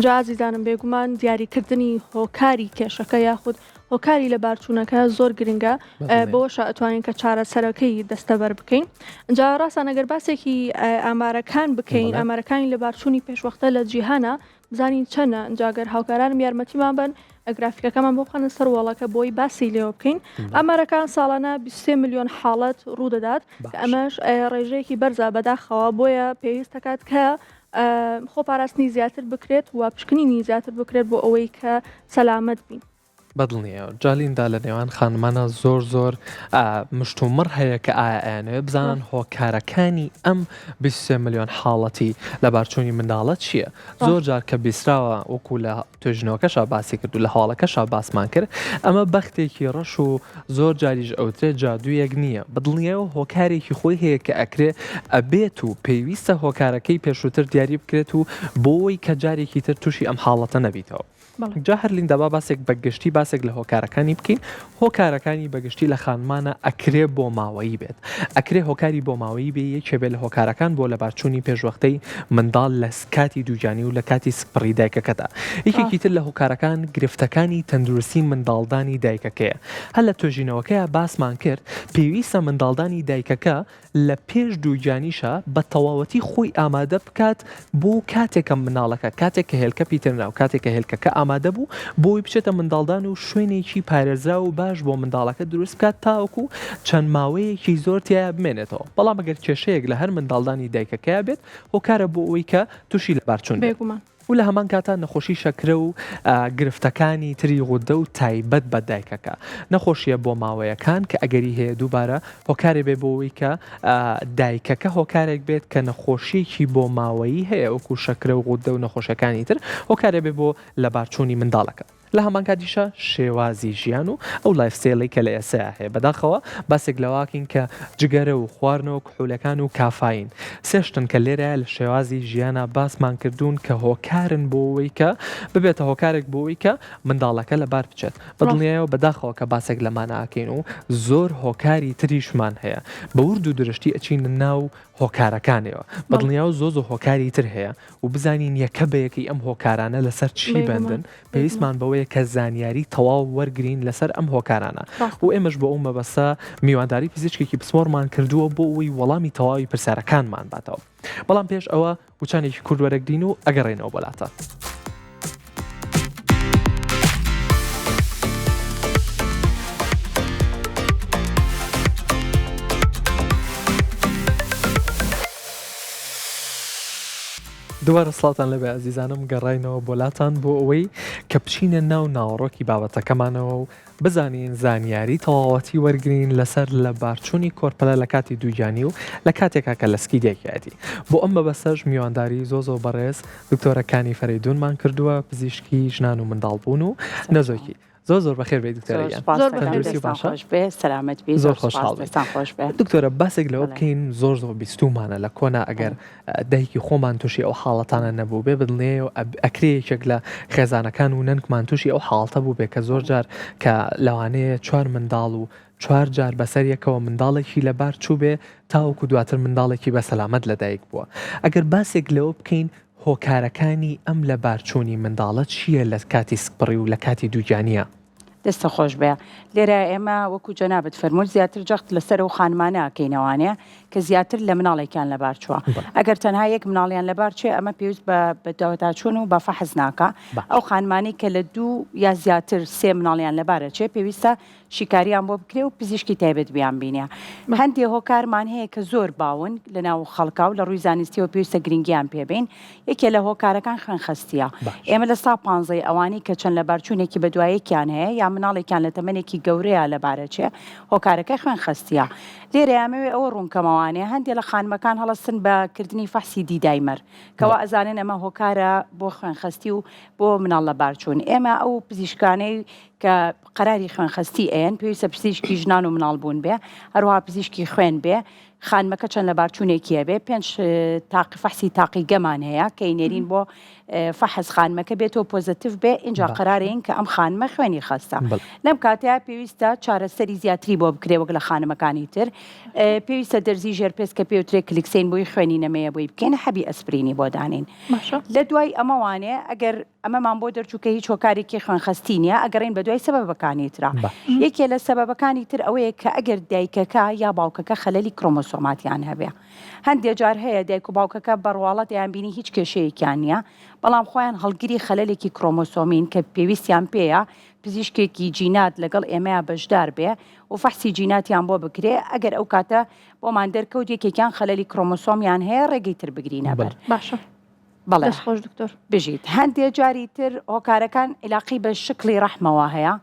[SPEAKER 1] جا ئازیزانم بێگومان دیاریکردنی هۆکاری کێشەکە یاخود هۆکاری لە بارچوونەکە زۆر گرنگە بەوەشە ئەتوانین کە چارەسەرەکەی دەستەبەر بکەین جا ڕاستان ئەگەر باسێکی ئامارەکان بکەین ئامارەکانی لە بارچوونی پێشوەختە لە جیهانە بزانین چەنە ئینجا گەر هاوکارانم یارمەتیمان بەن گرافیکەکەمان بۆ بخەنە سەر وەڵەکە بۆی باسی لێوە بکەین ئامارەکان ساڵانە 23 میلیۆن حاڵەت ڕوودەدات کە ئەمەش ڕێژەیەکی بەرزە بەداخەوە بۆیە پێویست دەکات کە خۆپاراستنی زیاتر بکرێت و پشکنینی زیاتر بکرێت بۆ ئەوەی کە سەلامەت بین.
[SPEAKER 2] بەدڵنیایەوە جا لیندا لە نێوان خانمانە زۆر زۆر مشتومڕ هەیە کە ئایا ئەیانەوێ بزانن هۆکارەکانی ئەم 23 ملیۆن حاڵەتی لەبارچوونی منداڵە چییە زۆر جار کە بیسراوە وەکو لە توێژینەوەکەشا باسی کرد و لە هەواڵەکەشا باسمان کرد ئەمە بەختێکی ڕەش و زۆر جاریش ئەوترێت جادوویەک نییە بەدڵنیایەوە هۆکارێکی خۆی هەیە کە ئەکرێ ئەبێت و پێویستە هۆکارەکەی پێشووتر دیاری بکرێت و بۆی کە جارێکی تر تووشی ئەم حاڵەتە نەبیتەوە. جا هەر لیندا با باسێک بە گشتی باسێک لە هۆکارەکانی بکەین هۆکارەکانی بە گشتی لە خانمانە ئەکرێ بۆ ماوەیی بێت ئەکرێ هۆکاری بۆ ماوەیی بێ یەکێ بێ لە هۆکارەکان بۆ لەبارچوونی پێشوەختەی منداڵ لە کاتی دووگیانی و لە کاتی سکپڕی دایکەکەدا یەکێکی تر لە هۆکارەکان گرفتەکانی تەندروستی منداڵدانی دایکەکەیە هەر لە توێژینەوەکەیا باسمان کرد پێویستە منداڵدانی دایکەکە لە پێش دووگیانیشا بە تەواوەتی خۆی ئامادە بکات بۆ کاتێک کە منداڵەکە کاتێک کە هێلکە پیتێنرا و کاتێک کە هێلکەکە ئامادە بوو بۆی بچێتە منداڵدان و شوێنێکی پارێزراو و باش بۆ منداڵەکە دروست بکات تاوەکو چەند ماوەیەکی زۆر تیایا بمێنێتەوە بەڵام ئەگەر کێشەیەک لە هەر منداڵدانی دایکەکەیا بێت هۆکارە بۆ ئەوەی کە تووشی لەبارچوون بێت.
[SPEAKER 1] بێگومان.
[SPEAKER 2] و لە هەمان کاتا نەخۆشی شەکرە و گرفتەکانی تری غودە و تایبەت بە دایکەکە نەخۆشیە بۆماوەیەکان کە ئەگەری هەیە دووبارە هۆکارێ بێ بۆ ئەوەی کە دایکەکە هۆکارێک بێت کە نەخۆشیەکی بۆماوەیی هەیە وەکو شەکرە و غودە و نەخۆشیەکانی تر هۆکارێ بێ بۆ لەبارچوونی منداڵەکە. لە هەمانکاتیشا شێوازی ژیان و ئەو lifestyle ەی کە لە ئێسەیا هەیە بەداخەوە باسێک لەوەکەین کە جگەرە و خواردنەوە کحولەکان و کافاین سێ شتن کە لێرەیا لە شێوازی ژیانا باسمان کردوون کە هۆکارن بۆ ئەوەی کە ببێتە هۆکارێک بۆ ئەوەی کە منداڵەکە لەبار بچێت بە دڵنیایەوە بەداخەوە کە باسێک لەمانە ئەکەین و زۆر هۆکاری تریشمان هەیە بە ورد و درشتی ئەچینە ناو هۆکارەکانەوە بە دڵنیایەوە زۆر زۆر هۆکاری تر هەیە و بزانین یەکە بە یەکەی ئەم هۆکارانە لەسەر چی بەندن پێویستمان بەوەیە کە زانیاری تەواو وەرگین لەسەر ئەم هۆکارانە و ئێمەش بۆ ئەو مەبەستە میوانداری پزیشکێکی پسپۆڕمان کردووە بۆ ئەوەی وەڵامی تەواوی پرسیارەکانمان باتەوە بەڵام پێش ئەوە وچانێکی کورت وەرەگرین و ئەگەڕێنەوە بۆ لاتان. دووبارە سڵاوتان لێبێ ئازیزانم گەڕاینەوە بۆ لاتان بۆ ئەوەی کە بچینە ناو ناوەڕۆکی بابەتەکەمانەوە و بزانین زانیاری تەواوەتی وەرگین لەسەر لە بارچوونی کۆرپەلە لە کاتی دووگیانی و لە کاتێکا کە لە سکی دایکایەتی بۆ ئەم مەبەستەش میوانداری زۆ زۆ بەڕێز دکتۆرە کانی فەرەیدونمان کردووە پزیشکی ژنان و منداڵبوون و نەزۆکی زۆر زۆر بەخێر بێی دکتۆرە گیان.
[SPEAKER 3] زۆر تەندروستی باشە سەلامەت بی
[SPEAKER 2] زۆر خۆشحاڵ دکتۆرە باسێک لەوە بکەین زۆر زۆر بیستومانە لە کۆنا ئەگەر دایکی خۆمان تووشی ئەو حاڵەتانە نەبوو بێ بدڵنیایەوە ئەکرێ یەکێک لە خێزانەکان و نەنکمان تووشی ئەو حاڵەتە بوو بێ کە زۆر جار کە لەوانەیە چوار منداڵ و چوار جار بەسەر یەکەوە منداڵێکی لەبار چوو بێ تاوەکو دواتر منداڵێکی بە سەلامەت لەدایک بووە ئەگەر باسێک لەوە بکەین هۆکارەکانی ئەم لەبارچوونی منداڵە چییە لە کاتی سکپڕی و لە کاتی دووگیانییە؟
[SPEAKER 3] دەستت خۆش بێ. لێرە ئێمە وەکو جەنابت فەرمووت زیاتر جەخت لەسەر ئەو خانمانە ئەکەینەوانێ کە زیاتر لە مناڵێکیان لەبار چووە. ئەگەر تەنها یەک مناڵیان لەبار چێ ئەمە پێویست بە بەدواداچوون و بە فەحس ناکا. ئەو خانمانەی کە لە دوو یا زیاتر سێ مناڵیان لەبار ئەچێ پێویستە شیکاریان بۆ بکرێ و پزیشکی تایبەت بیانبینێ. هەندێ هۆکارمان هەیە کە زۆر باون لە ناو خەڵکا و لە ڕووی زانستیەوە پێویستە گرنگیان پێ بەین. یەکێ لە هۆکارەکان خوێنخەستییە. ئێمە لە سا پانزەی ئەوانەی کە چەند لەبارچوونێکی بەدوایەکیان هەیە یا مناڵێکیان لە تەمەنێکی گەورەیا لەبارەچێ هۆکارەکەی خوێنخەستییە. لێرە ئەمەوێ ئەوە ڕوون کەمەوانێ هەندێ لە خانمەکان هەڵەستن بە کردنی فەحسی D-dimer کەوا ئەزانن ئەمە هۆکارە بۆ خوێنخەستی و بۆ مناڵ لەبارچوون. ئێمە ئەو پزیشکانەی کە قەراری خوێنخەستی ئەیەن پێویستە پزیشکی ژنان و مناڵ بوون بێ هەروەها پزیشکی خوێن بێ خانمەکە چەند لەبارچوونێکی هەبێ پێنج تاقی فەحسی تاقیگەمان هەیە کە ئینێرین بۆ فەحس خانمەکە بێتەوە positive بێ ئینجا قەرارین کە ئەم خانمە خوێنی خەستە لەم کاتەیە پێویستە چارەسەری زیاتری بۆ بکرێ وەک لە خانمەکانی تر پێویستە دەرزی ژێرپێست کە پێوترێ Clexane بۆی خوێنی نەمەیە بۆی بکەین حەبی ئەسپرینی بۆ دانین لە دوای ئەمەوانێ ئەگەر ئەمەمان بۆ دەرچوو کە هیچ هۆکارێکی خوێنخەستی نییە، ئەگەڕێین بەدوای سەبەبەکانی ترا. یەکێ لە سەبەبەکانی تر ئەوەیە کە ئەگەر دایکەکە یا باوکەکە خەلەلی کرۆمۆسۆماتیان هەبێ. هەندێ جار هەیە دایک و باوکەکە بە ڕواڵەت ئەیانبینی هیچ کێشەیەکیان نییە، بەڵام خۆیان هەڵگری خەلەلێکی کرۆمۆسۆمین کە پێویستیان پێیە پزیشکێکی جینات لەگەڵ ئێمەیا بەشدار بێ و فەحسی جیناتیان بۆ بکرێ، ئەگەر ئەو کاتە بۆمان دەرکەوت یەکێکیان خەلەلی کرۆمۆسۆمیان هەیە ڕێگەی تر بگرینە بەر.
[SPEAKER 1] باشە.
[SPEAKER 3] بەڵێ.
[SPEAKER 1] دەست خۆش دکتۆر.
[SPEAKER 3] بژیت. هەندێ جاری تر هۆکارەکان عیلاقەی بە شکڵی ڕەحمەوە هەیە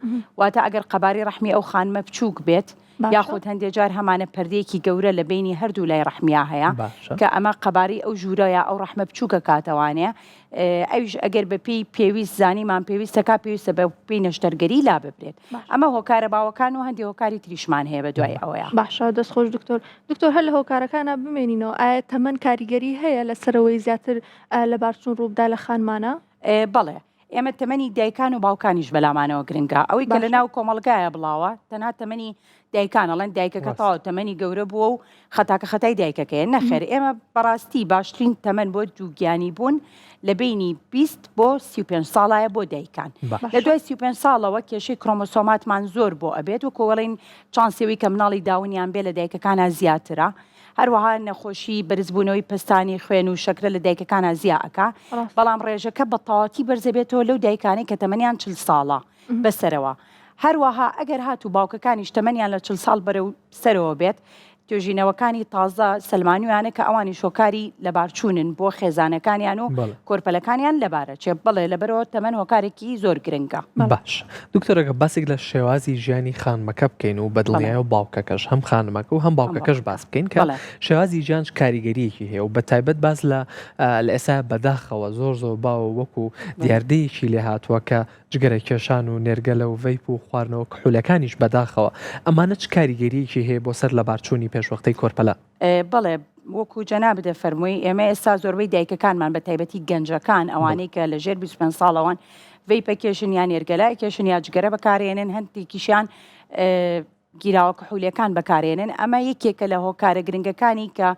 [SPEAKER 3] واتە ئەگەر قەبارەی ڕەحمی ئەو خانمە بچووک بێت یاخود هەندێ جار هەمانە پەردەیەکی گەورە لە بینی هەردوو لای ڕەحمیا هەیە کە ئەمە قەبارەی ئەو ژوورە یا ئەو ڕەحمە بچووکە کاتەوانێ ئەویش ئەگەر بە پێی پێویست زانیمان پێویستەکە پێویستە بە پێی نەشتەرگەری لا ببرێت ئەمە هۆکارە باوەکان و هەندێ هۆکاری تریشمان هەیە بە دوای ئەوەیە.
[SPEAKER 1] باشە دەست خۆش دکتۆر. دکتۆر هەر لە هۆکارەکانا بمێنینەوە ئایا تەمەن کاریگەری هەیە لەسەر ئەوەی زیاتر لەبارچوون ڕووبدا لە خانمانا؟
[SPEAKER 3] بەڵێ.
[SPEAKER 5] ئێمە تەمەنی دایکان و باوکانیش بەلامانەوە گرنگە ئەوەی کە لە
[SPEAKER 1] باشە.
[SPEAKER 5] ناو کۆمەڵگایە بڵاوە تەنها تەمەنی دایکان ئەڵێن دایکەکە
[SPEAKER 2] ڕاستە.
[SPEAKER 5] تەواو تەمەنی گەورە بووە و خەتاکە خەتای دایکەکەیە نەخێر ئێمە بەڕاستی باشترین تەمەن بۆ دووگیانی بوون لە بینی 20 بۆ 35 ساڵایە بۆ دایکان
[SPEAKER 2] باشە.
[SPEAKER 5] لە دوای 35 ساڵەوە کێشەی کرۆمۆسۆماتمان زۆر بۆ ئەبێت وەکو ئەڵێن چانسیەوەی کە مناڵی داونیان بێ لە دایکەکانا زیاترە هەروەها نەخۆشی بەرزبوونەوەی پەستانی خوێن و شەکرە لە دایکەکانا زیا ئەکا
[SPEAKER 1] ڕاستە.
[SPEAKER 5] بەڵام ڕێژەکە بە تەواوەتی بەرزەبێتەوە لەو دایکانەی کە تەمەنیان 40 ساڵە بەسەرەوە. هەروەها ئەگەر هاتوو باوکەکانیش تەمەنیان لە 40 ساڵ بەرەو سەرەوە بێت، توێژینەوەکانی تازە سەلمانویانە کە ئەوانیش هۆکاری لەبارچوونن بۆ خێزانەکانیان و کۆرپەلەکانیان لەبارەچێ. بەڵێ لەبەرئەوە تەمەن هۆکارێکی زۆر گرنگە.
[SPEAKER 2] باش دکتۆر ئەگەر باسێک لە شێوازی ژیانی خانمەکە بکەین و بەدڵنیایەوە باوکەکەش هەم خانمەکە و هەم باوکەکەش باس بکەین کە شێوازی ژیان چ کاریگەریەکی هەیە و بەتایبەت باس لە لە ئێستا بەداخەوە زۆر زۆر باوە وەکو دیاردەیەکی لێهاتووە کە جگەرە کێشان و نێرگەلە و ڤەیپ و خواردنەوە کحولەکانیش بەداخەوە ئەمانە چ کاریگەریەکی هەیە بۆ سەر لەبارچوونی پێشوەختەی کۆرپەلە؟
[SPEAKER 5] بەڵێ وەکو جەنابت دەفەرمووی ئێمە ئێستا زۆربەی دایکەکانمان بە تایبەتی گەنجەکان ئەوانەی کە لە ژێر 25 ساڵەوەن ڤەیپ ئەکێشن یا نێرگەلە ئەکێشن یا جگەرە بەکارێنن هەندێکیشیان گیراوە کحولیەکان بەکارێنن ئەمە یەکێکە لە هۆکارە گرنگەکانی کە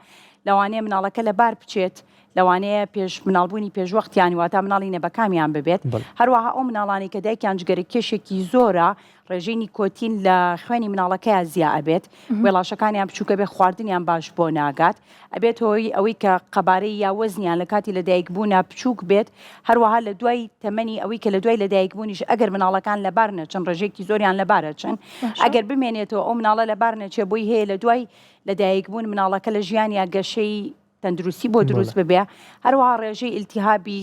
[SPEAKER 5] لەوانەیە مناڵەکە لەبار بچێت لەوانەیە پێش مناڵبوونی پێشوەختیان واتا مناڵی نەبەکامیان ببێت هەروەها ئەو مناڵانی کە دایکیان جگەرە کێشێکی زۆرە ڕێژەی نیکۆتین لە خوێنی مناڵەکەیا زیا ئەبێت وێڵاشەکانیان بچووکە بێ خواردنیان باش بۆ ناگات ئەبێت هۆی ئەوەی کە قەبارەی یا وەزنیان لە کاتی لەدایک بوونا بچووک بێت هەروەها لە دوای تەمەنی ئەوەی کە لە دوای لەدایک بوونیش ئەگەر مناڵەکان لەبار نەچن ڕێژەیەکی زۆریان لەبار ئەچن ئەگەر بمێنێتەوە ئەو مناڵە لەبار نەچێ بۆی هەیە لە دوای لەدایک بوون مناڵەکە لە ژیانیا گەشەی تەندروستی بۆ دروست ببێ هەروەها ڕێژەی ئیلتیهابی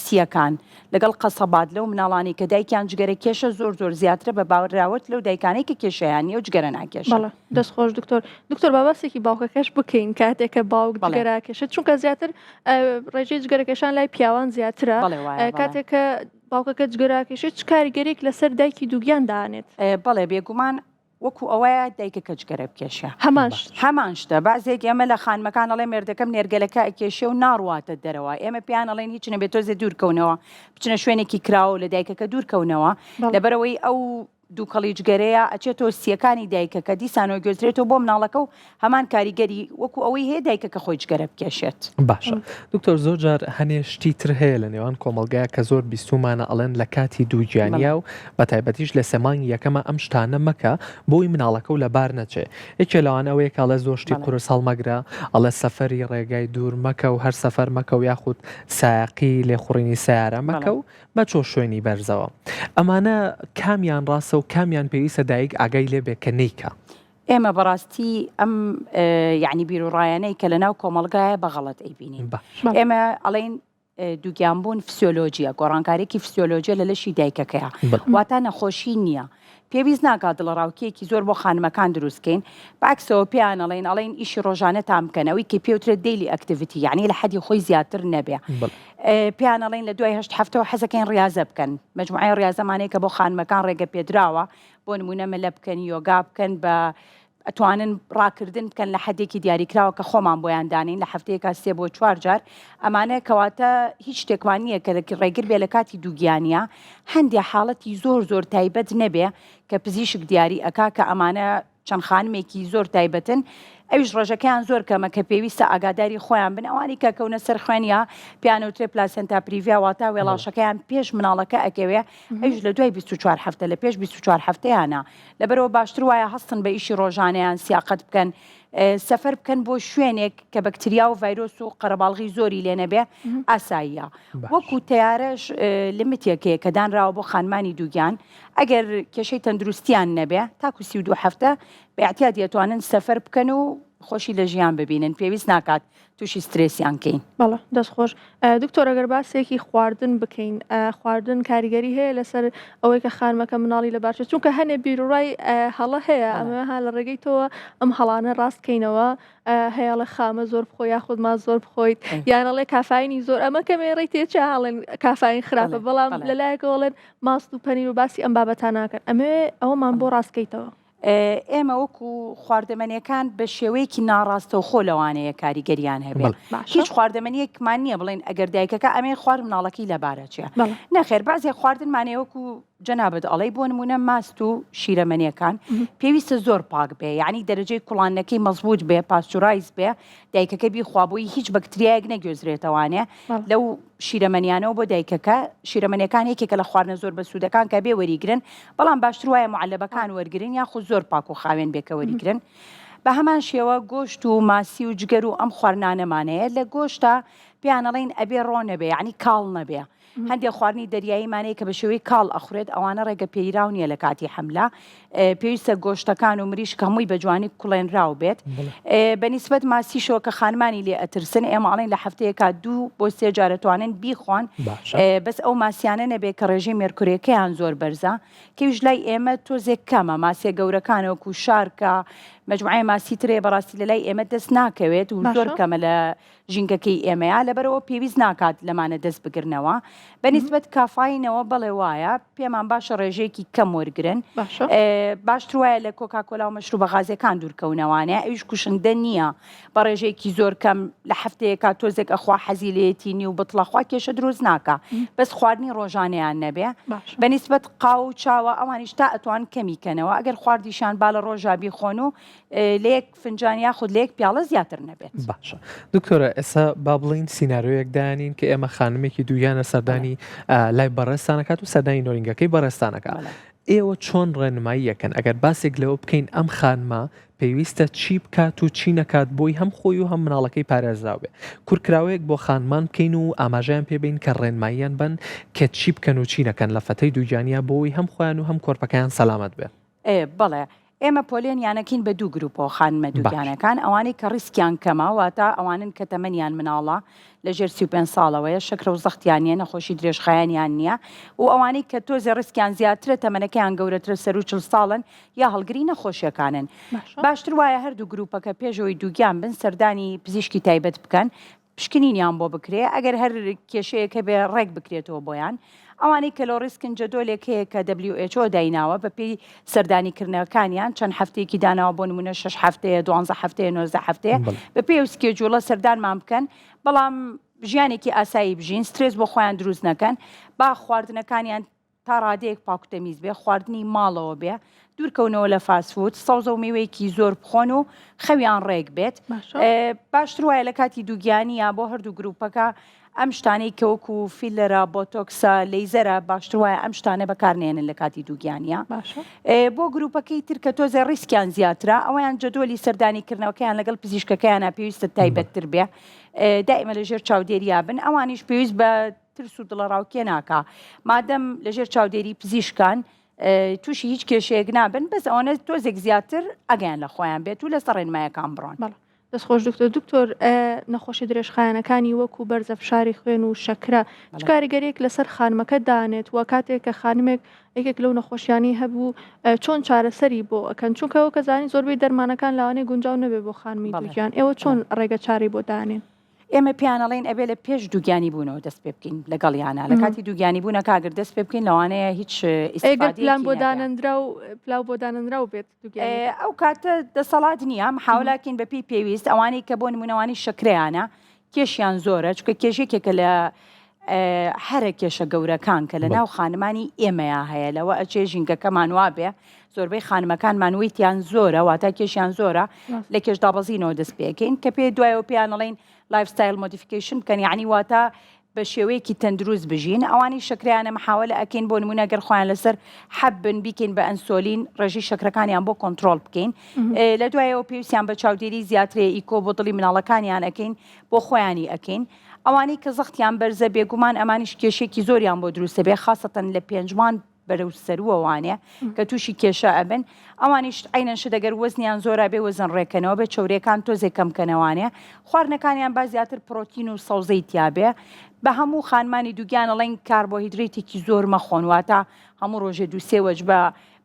[SPEAKER 5] سییەکان لەگەڵ قەسەبات لەو مناڵانەی کە دایکیان جگەرە کێشە زۆر زۆر زیاترە بە بەراورد لەو دایکانەی کە کێشەیان نیە و جگەرە ناکێشن.
[SPEAKER 1] بەڵێ دەست خۆش دکتۆر. دکتۆر با باسێکی باوکەکەش بکەین کاتێک کە باوک
[SPEAKER 5] بەڵێ.
[SPEAKER 1] جگەرە ئەکێشێت چونکە زیاتر ڕێژەی جگەرەکێشان لای پیاوان زیاترە
[SPEAKER 5] بەڵێ وایە بەڵێ.
[SPEAKER 1] کاتێک کە باوکەکە جگەرە ئەکێشێت چ کاریگەریەک لەسەر دایکی دووگیان دانێت؟
[SPEAKER 5] بەڵێ بێگومان وەکو ئەوەیە دایکەکە جگەرە بکێشێ.
[SPEAKER 1] هەمان شت.
[SPEAKER 5] هەمان شتە. بەعزێک ئێمە لە خانمەکان ئەڵێن مێردەکەم نێرگەلەکە ئەکێشێ و ناڕواتە دەرەوە. ئێمە پێیان ئەڵێین هیچ نەبێ تۆزێ دوور کەونەوە. بچنە شوێنێکی کراوە و لە دایکەکە دوور کەونەوە. لەبەرئەوەی ئەو دووکەڵی جگەرەیە ئەچێتەوە سییەکانی دایکەکە دیسانەوە گوێزرێتەوە بۆ مناڵەکە و هەمان کاریگەری وەکو ئەوەی هەیە دایکەکە خۆی جگەرە بکێشێت.
[SPEAKER 2] باشە دکتۆر زۆر جار هەنێ شتی تر هەیە لە نێوان کۆمەڵگایە کە زۆر بیستومانە ئەڵێن لە کاتی دووگیانیا و بە تایبەتیش لە سێ مانگی یەکەما ئەم شتانە مەکە بۆی مناڵەکەو لە بار نەچێ یەکێ لەوانە ئەوەیە کە ئەڵێ زۆر شتی قورس هەڵمەگرە ئەڵێ سەفەری ڕێگای دوور مەکە و هەر سەفەر مەکە و یاخود سایەقی لێخوڕینی سەیارە مەکە و مەچۆ شوێنی بەرزەوە ئەمانە کامیان ڕاستە و کامیان پێویستە دایک ئاگای لێ بێ کە نەیکا؟
[SPEAKER 5] ئێمە بەڕاستی ئەم یعنی بیروڕایانەی کە لەناو کۆمەڵگایە بە غەڵەت ئەیبینین ئێمە ئەڵێین دووگیانبوون فسیۆلۆجیە گۆڕانکارێکی فسیۆلۆجیە لە لەشی دایکەکەیە واتە نەخۆشی نییە پێویست ناکات دڵەڕاوکێکی زۆر بۆ خانمەکان دروستکەین باکسەوە پێیان ئەڵێن ئەڵێن ئیشی ڕۆژانەتان بکەن ئەوەی کە پێوترێت daily activity یعنی لە حەدی خۆی زیاتر نەبێ پێیان ئەڵێن لە دوای هەشت هەفتەوە حەزەکەین ڕاضە بکەن مجموعی ڕاضەمانەیە کە بۆ خانمەکان ڕێگە پێدراوە بۆ نموونە مەلە بکەن، یۆگا بکەن، بە ئەتوانن ڕاکردن بکەن لە حەدێکی دیاریکراوە کە خۆمان بۆیان دانین لە هەفتەیەکا سێ بۆ چوار جار ئەمانە کەواتە هیچ شتێکمان نییە کە ڕێگر بێ لە کاتی دووگیانە هەندێ حاڵەتی زۆر زۆر تایبەت نەبێ کە پزیشک دیاری ئەکا کە ئەمانە چەند خانمێکی زۆر تایبەتن ئەویش ڕێژەکەیان زۆر کەمە کە پێویستە ئاگاداری خۆیان بن ئەوانی کە کەونە سەر خوێن یا پێیان وترێ placenta previa واتە وێڵاشەکەیان پێش مناڵەکە ئەکەوێ ئەویش لە دوای 24 هەفتە لە پێش 24 هەفتەیانە لەبەرەوە باشتر وایە هەستن بە ئیشی ڕۆژانەیان سیاقەت بکەن سەفەر بکەن بۆ شوێنێک کە بەکتریا و ڤایرۆس و قەرەباڵغی زۆری لێ نەبێ ئاساییە وەکو تەیارەش limit ێک هەیە کە دانراوە بۆ خانمانی دووگیان ئەگەر کێشەی تەندروستیان نەبێ تاکو 32 هەفتە بە ئیعتیادی ئەتوانن سەفەر بکەن و خۆشی لە ژیان ببینن پێویست ناکات تووشی سترێسیان کەین.
[SPEAKER 1] بەڵێ دەست خۆش دکتۆر ئەگەر باسێکی خواردن بکەین خواردن کاریگەری هەیە لەسەر ئەوەی کە خانمەکە مناڵی لە بارچێت چونکە هەنێ بیرڕای هەڵە هەیە ئەمە ها لە ڕێگەی تۆوە ئەم هەڵانە ڕاست کەینەوە هەیە ئەڵێ خامە زۆر بخۆ یاخود ماست زۆر بخۆیت یان ئەڵێ کافاینی زۆر ئەمە کەمێ ڕێی تێچە هەڵێن کافاین خراپە بەڵام لەلایەکەوە ئەڵێن ماست و پەنیر و باسی ئەم بابەتانە ناکەن ئەمەوێ ئەوەمان بۆ ڕاست کەیتەوە.
[SPEAKER 5] ئێمە وەکو خواردەمەنیەکان بە شێوەیەکی ناڕاستەوخۆ لەوانەیە کاریگەریان هەبێ هیچ خواردەمەنیەکمان نییە بڵێن ئەگەر دایکەکە ئەمێ خوارد مناڵەکەی لەبارەچێ نەخێر بەعزێ خواردنمانەیە وەکو جەنابت ئەڵێی بۆ نمونە ماست و شیرەمەنیەکان پێویستە زۆر پاک بێ یعنی دەرەجەی کوڵاندنەکەی مەزبوط بێ pasteurize بێ دایکەکە بیخوا بۆی هیچ بەکتریایەک نەگوێزرێتەوانێ لەو شیرەمەنیانەوە بۆ دایکەکە شیرەمەنیەکان یەکێکە لە خواردنە زۆر بەسوودەکان کە بێ وەریگرن بەڵام باشتر وایە معەلەبەکان وەرگرن یاخود زۆر پاک و خاوێن بێ کە وەریگرن بە هەمان شێوە گۆشت و ماسی و جگەر و ئەم خواردنانەمانەیە لە گۆشتە پێیان ئەڵێین ئەبێ ڕۆ نەبێ یعنی کاڵ نەبێ هەندێک خواردنی دەریاییمان هەیە کە بە شێوەی کاڵ ئەخورێت ئەوانە ڕێگە پێیراو نییە لە کاتی حەملە پێویستە گۆشتەکان و مریشک هەمووی بە جوانی کوڵێنراو بێت بە نیسبەت ماسیشەوە کە خانمانی لێ ئەترسن ئێمە ئەڵێن لە هەفتەیەکا دوو بۆ سێ جار ئەتوانن بیخۆن بەس ئەو ماسیانە نەبێت کە ڕێژەی مێرکورێکەیان زۆر بەرزە کەویش لای ئێمە تۆزێک کەمە ماسیە گەورەکان وەکو شارکە مجموعەیە ماسی ترێ بەڕاستی لە لای ئێمە دەست ناکەوێت و زۆر کەمە لە ژینگەکەی ئێمەیە لەبەرئەوە پێویست ناکات لەمانە دەست بگرنەوە بە نیسبەت کافاینەوە بەڵێ وایە پێمان باشە ڕێژەیەکی کەم وەرگرن باشتر وایە لە کۆکاکۆلا و مەشروبە غازیەکان دوورکەونەوانێ ئەویش کوشندە نییە بە ڕێژەیەکی زۆر کەم لە هەفتەیەکا تۆزێک ئەخوا حەزی لێیەتی نیو بتڵە خوا کێشە دروست ناکا بەس خواردنی ڕۆژانەیان نەبێ بە نیسبەت قاو و چاوە ئەوانیش تا ئەتوان کەمی کەنەوە ئەگەر خواردیشان با لە ڕۆژا بیخۆن و لە یەک فنجان یاخود لە یەک پیاڵە زیاتر نەبێت.
[SPEAKER 2] باشە دکتۆرە ئێستا با بڵێین سیناریۆیەک دانین کە ئێمە خانمێکی دووگیانە سەردانی لای بەڕێزتان ئەکات و سەردانی نۆرینگەکەی بەڕێزتان ئەکات ئێوە چۆن ڕێنمایی یەکەن ئەگەر باسێک لەوە بکەین ئەم خانمە پێویستە چی بکات و چی نەکات بۆی هەم خۆی و هەم مناڵەکەی پارێزراو بێ کورتکراوەیەک بۆ خانمان بکەین و ئاماژەیان پێ بین کە ڕێنماییان بن کە چی بکەن و چی نەکەن لە فەتەی دووگیانیا بۆی هەم خۆیان و هەم کۆرپەکەیان سەلامەت بێ.
[SPEAKER 5] ئێ بەڵێ ئێمە پۆلێنیانەکین بە دوو گروپەوە خانمە دووگیانەکان ئەوانەی کە ڕیسکیان کەمە واتە ئەوانن کە تەمەنیان مناڵە لە ژێر 35 ساڵەوەیە شەکرە و زەختیان نییە نەخۆشی درێژخایەنیان نییە و ئەوانەی کە تۆزێ ڕیسکیان زیاترە تەمەنەکەیان گەورەترە سەروو 40 ساڵن یا هەڵگری نەخۆشیەکانن باشتر وایە هەردوو گروپەکە پێشەوەی دووگیان بن سەردانی پزیشکی تایبەت بکەن پشکنینیان بۆ بکرێ ئەگەر هەر کێشەیەک هەبێ ڕێک بکرێتەوە بۆیان ئەوانەی کە low risk ن جەدۆلێک هەیە کە WHO دایناوە بە پێی سەردانیکردنەکانیان چەند هەفتەیەکی داناوە بۆ نمونە شش هەفتەیە دوانزە هەفتەیە نۆزدە هەفتەیە بە پێی ئەو schedule ە سەردانمان بکەن بەڵام ژیانێکی ئاسایی بژین سترێس بۆ خۆیان دروست نەکەن با خواردنەکانیان تا ڕادەیەک پاک و تەمیز بێ، خواردنی ماڵەوە بێ، دوورکەونەوە لە fast food، سەوزە و میوەیەکی زۆر بخۆن و خەویان ڕێک بێت. باشتر وایە لە کاتی دووگیانییا بۆ هەردوو گروپەکە ئەم شتانەی کە وەکو فیلەرە، بۆتۆکسە، لەیزەرە باشتر وایە ئەم شتانە بەکارنێنن لە کاتی دووگیانییا. بۆ گروپەکەی تر کە تۆزێ ڕیسکیان زیاترە ئەویان جەدۆلی سەردانیکردنەوەکەیان لەگەڵ پزیشکەکەیانە پێویستە تایبەتتر بێ دائیمە لەژێر چاودێریا بن ئەوانیش پێویست بە ترس و دڵەڕاوکێ ناکا مادەم لەژێر چاودێری پزیشکان تووشی هیچ کێشەیەک نابن بەس ئەوەنە تۆزێک زیاتر ئەگەیان لە خۆیان بێت و لەسەر ڕێنمایەکان بڕۆن.
[SPEAKER 1] بەڵێ دەست خۆش دکتۆر دکتۆر نەخۆشی درێژخایەنەکانی وەکو بەرزە فشاری خوێن و شەکرە چ کاریگەریەک لەسەر خانمەکە دانێت و کاتێک کە خانمێک یەکێک لەو نەخۆشیانی هەبوو چۆن چارەسەری بۆ ئەکەن چونکە وەک ئەزانین زۆربەی دەرمانەکان لەوانەیە گونجاو نەبێ بۆ خانمی دووگیان ئێوە چۆن ڕێگە چارەی بۆ دانێن؟
[SPEAKER 5] ئێمە پێیان ئەڵێین ئەبێ لە پێش دووگیانی بوونەوە دەست پێ بکەین لەگەڵیانە لە کاتی دووگیانی بوونە کاگەر دەست پێ بکەین لەوانەیە هیچ
[SPEAKER 1] ئەگەر پلان بۆ دانەنراو پلاو بۆ دانەنراو بێت
[SPEAKER 5] ئەو کاتە دەسەڵات نییە محاولاکەین بە پێی پێویست ئەوانەی کە بۆ نمونەوانی شەکرەیانە کێشیان زۆرە چونکە کێشێکێکە لە هەرە کێشە گەورەکان کە لە ناو خانمانی ئێمەیا هەیە لەوە ئەچێ ژینگەکەمان وابێ زۆربەی خانمەکانمان weight یان زۆرە واتە کێشیان زۆرە لە کێش دابەزینەوە دەست پێکەین کە پێ دوایەوە پێیان ئەڵێین lifestyle modification بکەن یعنی واتە بە شێوەیەکی تەندروست بژین ئەوانی شەکریانە محاولە ئەکەین بۆ نمونە گەر خۆیان لەسەر حەب بن بیکەین بە ئەنسۆلین ڕێژەی شەکرەکانیان بۆ کۆنترۆڵ بکەین لە دوایەوە پێویستیان بە چاودێری زیاترێ ئیکۆ بۆ دڵی مناڵەکانیان ئەکەین بۆ خۆیانی ئەکەین ئەوانەی کە زەختیان بەرزە بێگومان ئەمانیش کێشێکی زۆریان بۆ دروستە بێ خاسەتەن لە پێنجمان بەرەو سەرووەوانێ کە تووشی کێشە ئەبن ئەوانیش عەینەن شت ئەگەر وەزنیان زۆرە بێ وەزن ڕێکەنەوە بێ چەورێکان تۆزێک کەم کەنەوانێ خواردنەکانیان با زیاتر پرۆتین و سەوزەی تیابێ بە هەموو خانمانی دووگیان ئەڵێن کاربۆهیدرەیتێکی زۆر مەخۆن واتە هەموو ڕۆژێ دوو سێ وەجبە.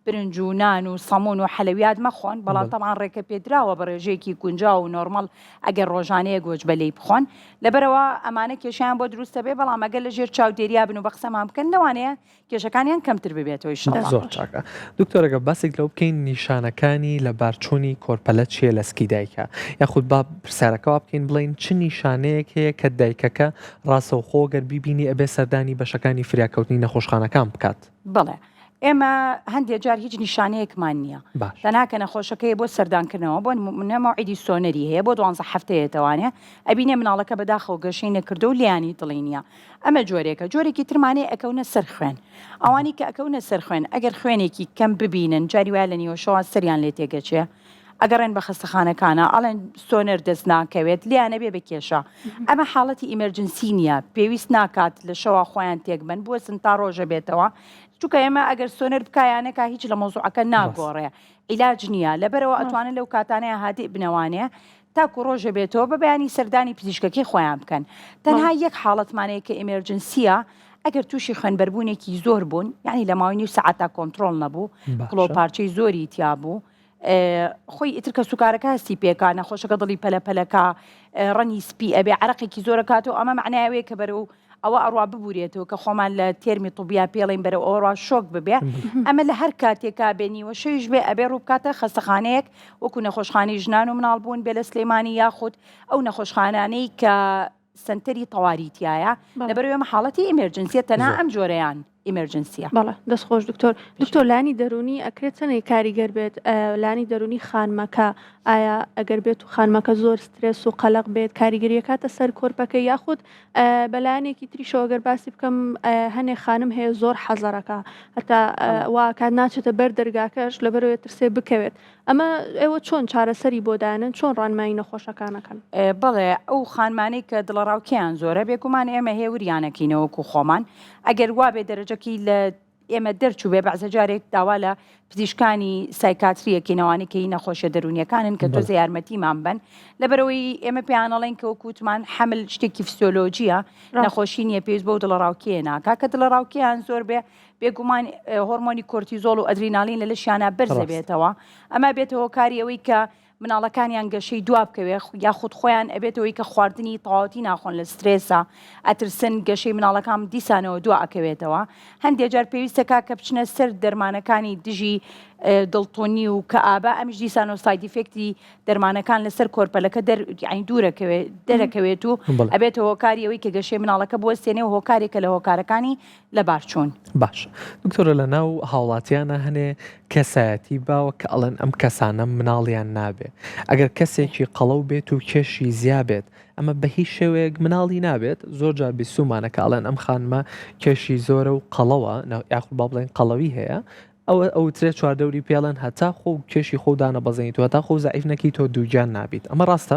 [SPEAKER 5] برنج و نان و سەمون و حەلەویات مەخۆن، بەڵام تەبعەن ڕێکە پێدراوە بە ڕێژەیەکی گونجاو و نۆرمەڵ ئەگەر ڕۆژانە یەک وەجبە لێی بخۆن، لەبەرئەوە ئەمانە کێشەیان بۆ دروست دەبێ، بەڵام ئەگەر لە ژێر چاودێریا بن و بە قسەمان بکەن لەوانەیە کێشەکانیان کەمتر ببێتەوە ئیشەڵا.
[SPEAKER 2] زۆر چاکە دکتۆر ئەگەر باسێک لەوە بکەین نیشانەکانی لەبارچوونی کۆرپەلە چییە لە سکی دایکە یاخود با پرسیارەکە وا بکەین بڵێین چ نیشانەیەک هەیە کە دایکەکە ڕاستەوخۆ گەر بیبینی ئەبێ سەردانی بەشەکانی فریاکەوتنی نەخۆشخانەکان بکات؟
[SPEAKER 5] بەڵێ ئێمە هەندێ جار هیچ نیشانەیەکمان نییە
[SPEAKER 2] باش.
[SPEAKER 5] تەنها کە نەخۆشەکەی بۆ سەردانکردنەوە بۆ نمونە مەوعیدی سۆنەری هەیە بۆ دوانزە هەفتەیەتەوانێ ئەبینێ مناڵەکە بەداخەوە گەشەی نەکردو و لێیانی دڵی نییە ئەمە جۆرێکە جۆرێکی ترمانەیە ئەکەونە سەر خوێن ئەوانی کە ئەکەونە سەر خوێن ئەگەر خوێنێکی کەم ببینن جاری وایە لە نیوەشەوە سەریان لێ تێگەچێ ئەگەڕێن بە خەستەخانەکانە ئەڵێن سۆنەر دەست ناکەوێت لێیانە بێ بە کێشە ئەمە حاڵەتی emergency نییە پێویست ناکات لە شەوا خۆیان تێکبن بوەسن تا ڕۆژە بێتەوە چونکە ئێمە ئەگەر سۆنەر بکایانەکە هیچ لە مەوزوعەکە ناگۆڕێ عیلاج نییە لەبەرەوە ئەتوانن لەو کاتانەیە هادئ بنەوانێ تاکو ڕۆژە بێتەوە بە بەیانی سەردانی پزیشکەکەی خۆیان بکەن تەنها یەک حاڵەتمانەیە کە emergency یە ئەگەر تووشی خوێنبەربوونێکی زۆر بوون یعنی لە ماوەی نیو سەعاتا کۆنترۆڵ نەبوو کڵۆ پارچەی زۆری تیا بوو خۆی ئیتر کە سوکارەکە هەستی پێکا نەخۆشەکە دڵی پەلە پەلەکە ڕەنگی سپی ئەبێ عرەقێکی زۆرەکاتەوە ئەمە معناوەیە کە بەرەو ئەوە ئەڕوا ببورێتەوە کە خۆمان لە term ی طبیا پێڵین بەرەو ئەوڕا shock ببێ ئەمە لە هەر کاتێکا بێ نیوەشەویش بێ ئەبێ ڕووبکاتە خەستەخانەیەک وەکو نەخۆشخانەی ژنان و مناڵبوون بێ لە سلێمانی یاخود ئەو نەخۆشخانانەی کە سەنتەری تەواری تایە لەبەرئەوەی ئەمە حاڵەتی emergency یە تەنها ئەم جۆرەیان emergency یە.
[SPEAKER 1] بەڵێ دەست خۆش دکتۆر. دکتۆر لانی دەروونی ئەکرێت چەندێک کاریگەر بێت لانی دەروونی خانمەکە ئایا ئەگەر بێت و خانمەکە زۆر سترێس و قەلەق بێت کاریگەریەکاتە سەر کۆرپەکە یاخود بەلایەنێکی تریشەوە گەر باسی بکەم هەنێ خانم هەیە زۆر حەزەرەکە هەتا واکات ناچێتە بەر دەرگاکەش لەبەرەوەی ترسێ بکەوێت ئەمە ئێوە چۆن چارەسەری بۆ دانن چۆن ڕانمایی نەخۆشەکانەکەن؟
[SPEAKER 5] بەڵێ ئەو خانمانەی کە دڵەڕاوکێیان زۆرە بێگومان ئێمە هێوریانەکەینەوە وەکو خۆمان ئەگەر وابێ دەرەجەکەی لە ئێمە دەرچوو بێ بەعزە جارێک داوا لە پزیشکانی psychiatry یەکەین ئەوانەی کە هی نەخۆشیە دەروونیەکانن کە تۆزێ یارمەتیمان بەن لەبەرەوەی ئێمە پێیان ئەڵێن کە وەکو وتمان حەمل شتێکی فسیۆلۆجیە نەخۆشی نییە پێویست بەو دڵەڕاوکێ ناکا کە دڵەڕاوکێیان زۆر بێ بێگومان هۆرمۆنی کۆرتیزۆڵ و ئەدرینالین لە لەشیانە بەرز بێتەوە ئەمە بێتە هۆکاری ئەوەی کە مناڵەکانیان گەشەی دوا بکەوێ یاخود خۆیان ئەبێتە هۆی کە خواردنی تەواوەتی ناخۆن لە سترێسا ئەترسن گەشەی مناڵەکان دیسانەوە دوا ئەکەوێتەوە هەندێ جار پێویستە کا کە بچنە سەر دەرمانەکانی دژی دڵتونی و کەئابە ئەمیش دیسانەوە side effect ی دەرمانەکان لەسەر کۆرپەلەکە دەر یانی دوورەکەوێت دەرەکەوێت و ئەبێتە هۆکاری ئەوەی کە گەشەی مناڵەکە بوەستێنێ و هۆکارێکە لە هۆکارەکانی لەبارچوون.
[SPEAKER 2] باشە دکتۆرە لە ناو هاوڵاتیانە هەنێ کەسایەتی باوە کە ئەڵێن ئەم کەسانە مناڵیان نابێ ئەگەر کەسێکی قەڵەو بێت و کێشی زیا بێت ئەمە بە هیچ شێوەیەک مناڵی نابێت زۆر جار بیستومانە کە ئەڵێن ئەم خانمە کێشی زۆرە و قەڵەوە یاخود با بڵێن قەڵەوی هەیە ئەوە ئەوترێ چواردەوری پێڵێن هەتا خۆ کێشی خۆ دانەبەزێنیت و هەتا خۆ زەعیف نەکەی تۆ دووگیان نابیت ئەمە ڕاستە؟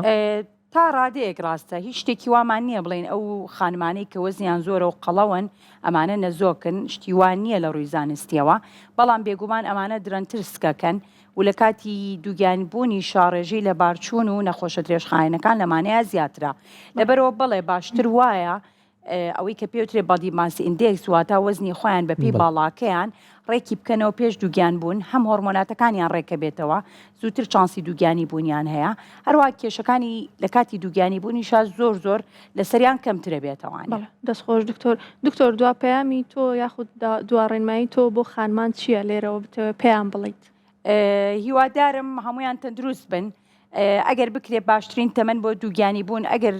[SPEAKER 5] تا ڕادەیەک ڕاستە، هیچ شتێکی وامان نییە بڵێین ئەو خانمانەی کە وەزنیان زۆرە و قەڵەون ئەمانە نەزۆکن، شتی وا نییە لە ڕووی زانستییەوە، بەڵام بێگومان ئەمانە درەنگتر سکەکەن و لە کاتی دووگیان بوونیشا ڕێژەی لەبارچوون و نەخۆشە درێژخایەنەکان لەمانەیا زیاترە. لەبەرئەوە بەڵێ باشتر وایە ئەوەی کە پێوترێ body mass index واتا وەزنی خۆیان بە پێی باڵاکەیان ڕێکی بکەنەوە پێش دووگیان بوون هەم هۆرمۆناتەکانیان ڕێکەبێتەوە زووتر چانسی دووگیانی بوونیان هەیە هەروە کێشەکانی لە کاتی دووگیانی بوونیشا زۆر زۆر لەسەریان کەمترە بێتەوانێ.
[SPEAKER 1] دەست خۆش دکتۆر. دکتۆر دوا پەیامی تۆ یاخود دوا ڕێنمایی تۆ بۆ خانمان چییە لێرەوە بتەوێت پێیان بڵیت؟
[SPEAKER 5] هیوادارم هەمویان تەندروست بن ئەگەر بکرێت باشترین تەمەن بۆ دووگیانی بوون ئەگەر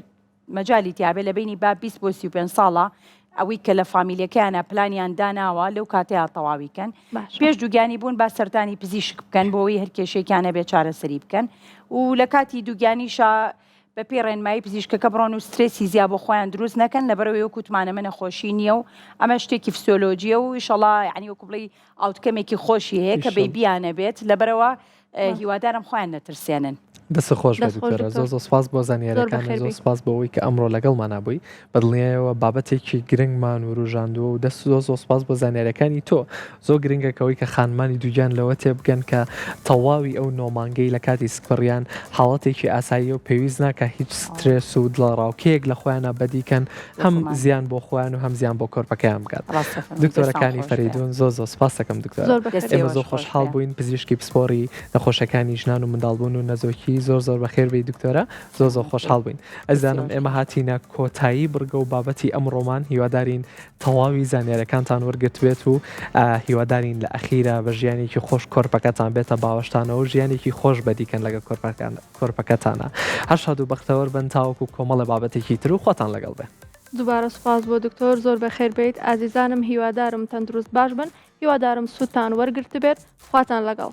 [SPEAKER 5] مەجالی تیابێ لە بەینی با 20 بۆ 35 ساڵە ئەوەی کە لە فامیلەکەیانە پلانیان داناوە لەو کاتەیە تەواوی کەن پێش دووگیانی بوون با سەردانی پزیشک بکەن بۆ ئەوەی هەر کێشێکیان هەبێ چارەسەری بکەن و لە کاتی دووگیانیشا بە پێی ڕێنمایی پزیشکەکە بڕۆن و سترێسی زیا بۆ خۆیان دروست نەکەن لەبەرەوەی وەکو وتمان ئەمە نەخۆشی نییە و ئەمە شتێکی فسیۆلۆجیە و ئیشەڵا یعنی وەکو بڵێی outcome ێکی خۆشی هەیە کە بەیبیانە بێت لەبەرەوە. هیوادارم خۆیان نەترسێنن.
[SPEAKER 2] دەست خۆش بێت دکتۆرە زۆر زۆر سپاس بۆ زانیاریەکان زۆر سپاس بۆ ئەوەی کە ئەمڕۆ لەگەڵمانا بووی بەدڵنیایەوە بابەتێکی گرنگمان وروژاندووە و دەست زۆر زۆر سپاس بۆ زانیاریەکانی تۆ زۆر گرنگە کەەوەی کە خانمانی دووگیان لەوە تێبگەن کە تەواوی ئەو نۆمانگەی لە کاتی سکپڕیان حاڵەتێکی ئاساییە و پێویست ناکە هیچ سترێس و دڵەڕاوکێیەک لە خۆیانە بەدیکەن هەم زیان بۆ خۆیان و هەم زیان بۆ کۆرپەکەیان بکات دکتۆرەکانی فەریدون زۆر زۆر سپاس دەکەم دکتۆر ئێمە زۆر خۆشحاڵ بووین پزیشکی پسپۆڕی نەخۆشەکانی ژنان و منداڵبوون و نەزۆکی زۆر زۆر بەخێر بێی دکتۆرە زۆر زۆر خۆشحاڵ بووین ئەزانم ئێمە هاتینە کۆتایی بڕگە و بابەتی ئەمڕۆمان هیوادارین تەواوی زانیارەکانتان وەرگرتبێت و هیوادارین لە ئەخیرا بە ژیانێکی خۆش کۆرپەکەتان بێتە باوەشتانەوە و ژیانێکی خۆش بەدیکەن لەگەڵ کۆرپەکان کۆرپەکەتانە هەر شاد و بەختەوەر بن تاوەکو کۆمەڵە بابەتێکی تر و خواتان لەگەڵ بێ.
[SPEAKER 1] دووبارە سوپاس بۆ دکتۆر زۆر بەخێر بێیت ئازیزانم هیوادارم تەندروست باش بن هیوادارم سوودتان وەرگرتبێت خواتان لەگەڵ.